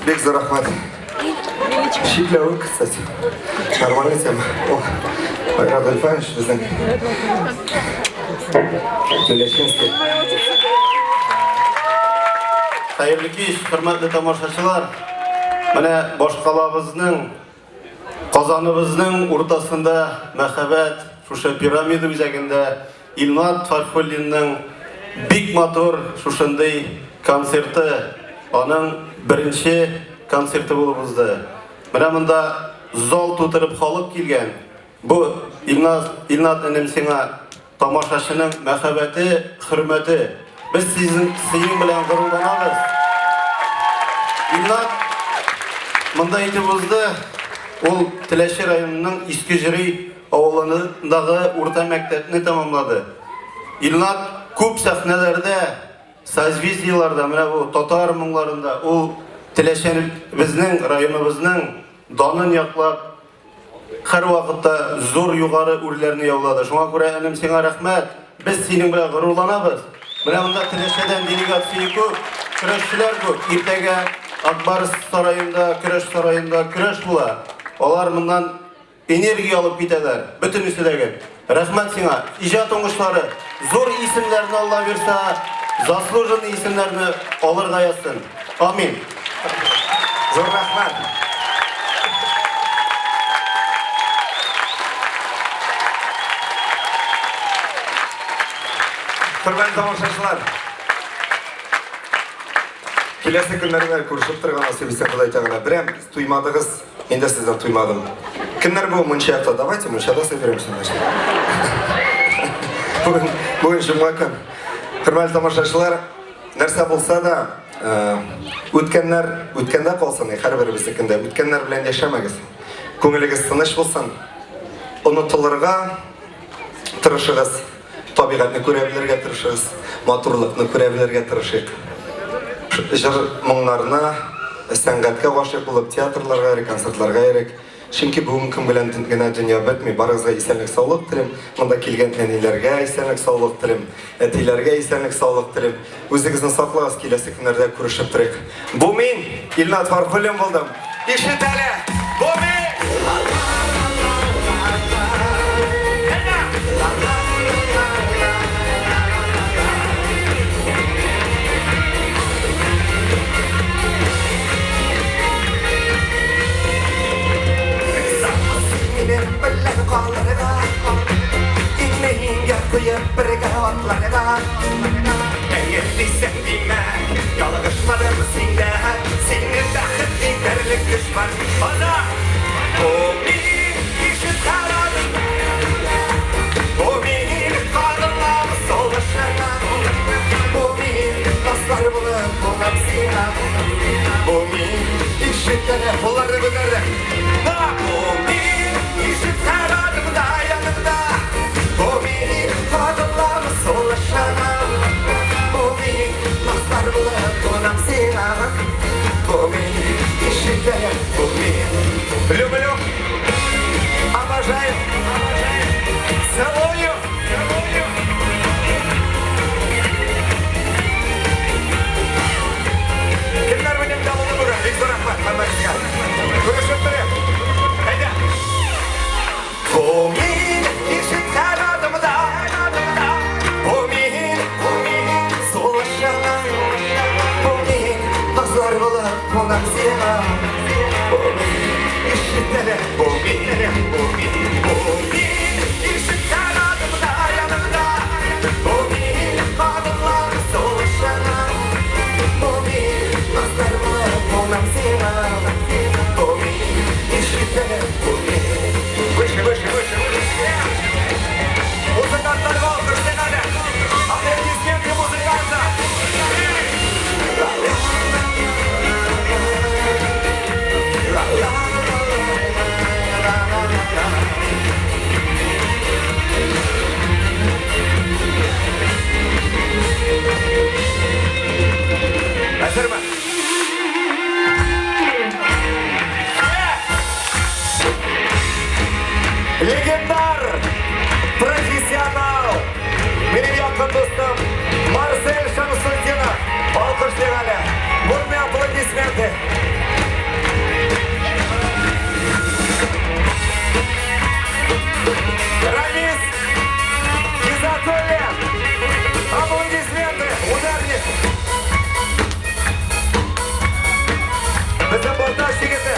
[SPEAKER 1] Бик зур рәхмәт. Чикләвек, кстати. Нормальная тема. О, Айрат Альфаевич безнең. Теләчинский.
[SPEAKER 5] Хәерле кич, хөрмәтле тамашачылар. Менә башкалабызның, Казаныбызның уртасында мәһабәт шушы пирамида үзәгендә Илнат Фәрхуллинның бик матур шушындый концерты, аның беренче концерты булып узды. Менә монда зал тутырып халык килгән. Бу Илназ, Илнат энем сиңа тамашачының мәхәббәте, хөрмәте. Без сезнең синең белән горурланабыз. Илнат монда итеп узды. Ул Теләче районының Иске Җөри авылындагы урта мәктәпне тәмамлады. Илнат күп сәхнәләрдә, созвездиеләрдә, менә бу татар моңнарында ул Теләчебезнең, районыбызның данын яклап, һәрвакытта зур югары үрләрне яулады. Шуңа күрә, энем, сиңа рәхмәт. Без синең белән горурланабыз. Менә монда Теләчәдән делегация күп, көрәшчеләр күп. Иртәгә Ак Барс сараенда, көрәш сараенда көрәш була. Алар моннан энергия алып китәләр, бөтенесе дә. Рәхмәт сиңа. Иҗат уңышлары, зур исемнәрне Алла бирсә, заслуженный исемнәрне алырга язсын. Амин.
[SPEAKER 1] Зур рәхмәт. Хөрмәтле тамашачылар. Киләсе көннәрдә күрешеп торырга насыйп итсә Ходай Тәгалә. Берәм туймадыгыз, мин дә сездән туймадым. Кемнәр бу мунча якта? Давайте мунчада соберемся, значит. Бүген, бүген җомга көн. Хөрмәтле тамашачылар, нәрсә булса да, үткәннәр үткәндә калсын, һәрберебезнекендә. Үткәннәр белән яшәмәгез. Күңелегез тыныч булсын. Онытылырга тырышыгыз. Табигатьне күрә белергә тырышыгыз. Матурлыкны күрә белергә тырышыйк. Җыр моңнарына, сәнгатькә гашыйк булып, театрларга йөрик, концертларга йөрик. Чөнки бүгенге көн белән генә дөнья бетми. Барыгызга исәнлек-саулык телим. Монда килгән әниләргә исәнлек-саулык телим. Әтиләргә исәнлек-саулык телим. Үзегезне саклагыз, киләсе көннәрдә күрешеп торыйк. Бу мин, Илнат Фархуллин булдым. Ишет әле! Бу мин! Минем белән калырга, Иңне иңгә куеп бергә атларга. Әйе дисәң димәк, ялгышмадым синдә, Сине бәхет итәрлек көч бар. Ана! Бу мин ишет һәр Бу мин кагылам сулышыңа. Бу мин дуслар булып булам сиңа. Бу мин ишетәлә кулларны күтәрде. Бу мин ишет һәр адымда яныңда. Бу мин кагылам сулышыңа. Бу мин дуслар булып булам сиңа. Бу мин ишетәлә бу мин. Люблю, обожаю, целую, целую. Кемнәр минем дә булды бүген? Бик зур рәхмәт һәммәгезгә. Күрешеп торыйк. Әйдә. Бу мин ишет һәр адымда. Бу мин, бу мин сулышыңа. Бу мин назлар булып кунам сиңа. Бу мин ишетәлә. Бу мин, бу мин, бу мин ишет һәр адымда яныңда. Бу мин кагылам сулышыңа. Бу мин назлар булып кунам сиңа. Бу мин ишетәлә. Бу мин. Выше, выше, выше, выше. Музыкантларга алкышлыйк әле. Аплодисменты музыкантам. Әзерме? Легендар, профессионал, минем якын дустым Марсель Шамсутдинов. Алкышлыйк әле. Бурные аплодисменты. Рамис Гизатуллин. Аплодисменты. Ударник. Безнең Балтач егете.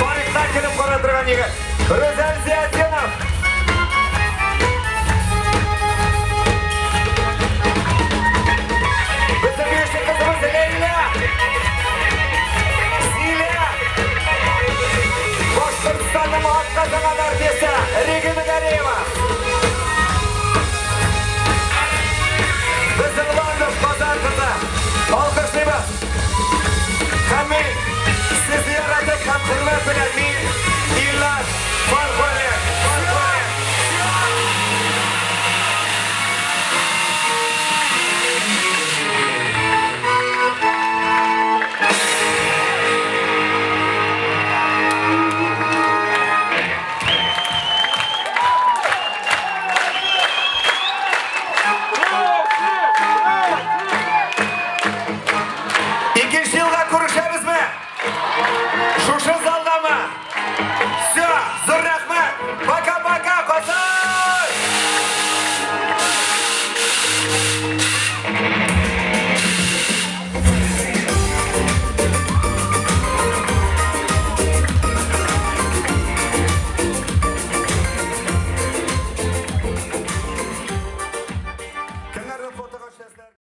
[SPEAKER 1] Тарихта килеп кара торган егет. Рүзәл Зиятдинов. Безнең биюче кызыбыз Ләйлә. Зилә. Башкортстанның атказанган артисты Регина Гареева. Безнең Ландыш Казан кызы. Алкышлыйбыз. Һәм мин сезне яратып һәм хөрмәт белән мин Илнат Фархуллин. Фархуллин. Икенче елга күрешәбезме? Шушы залдамы? Все, зур рәхмәт.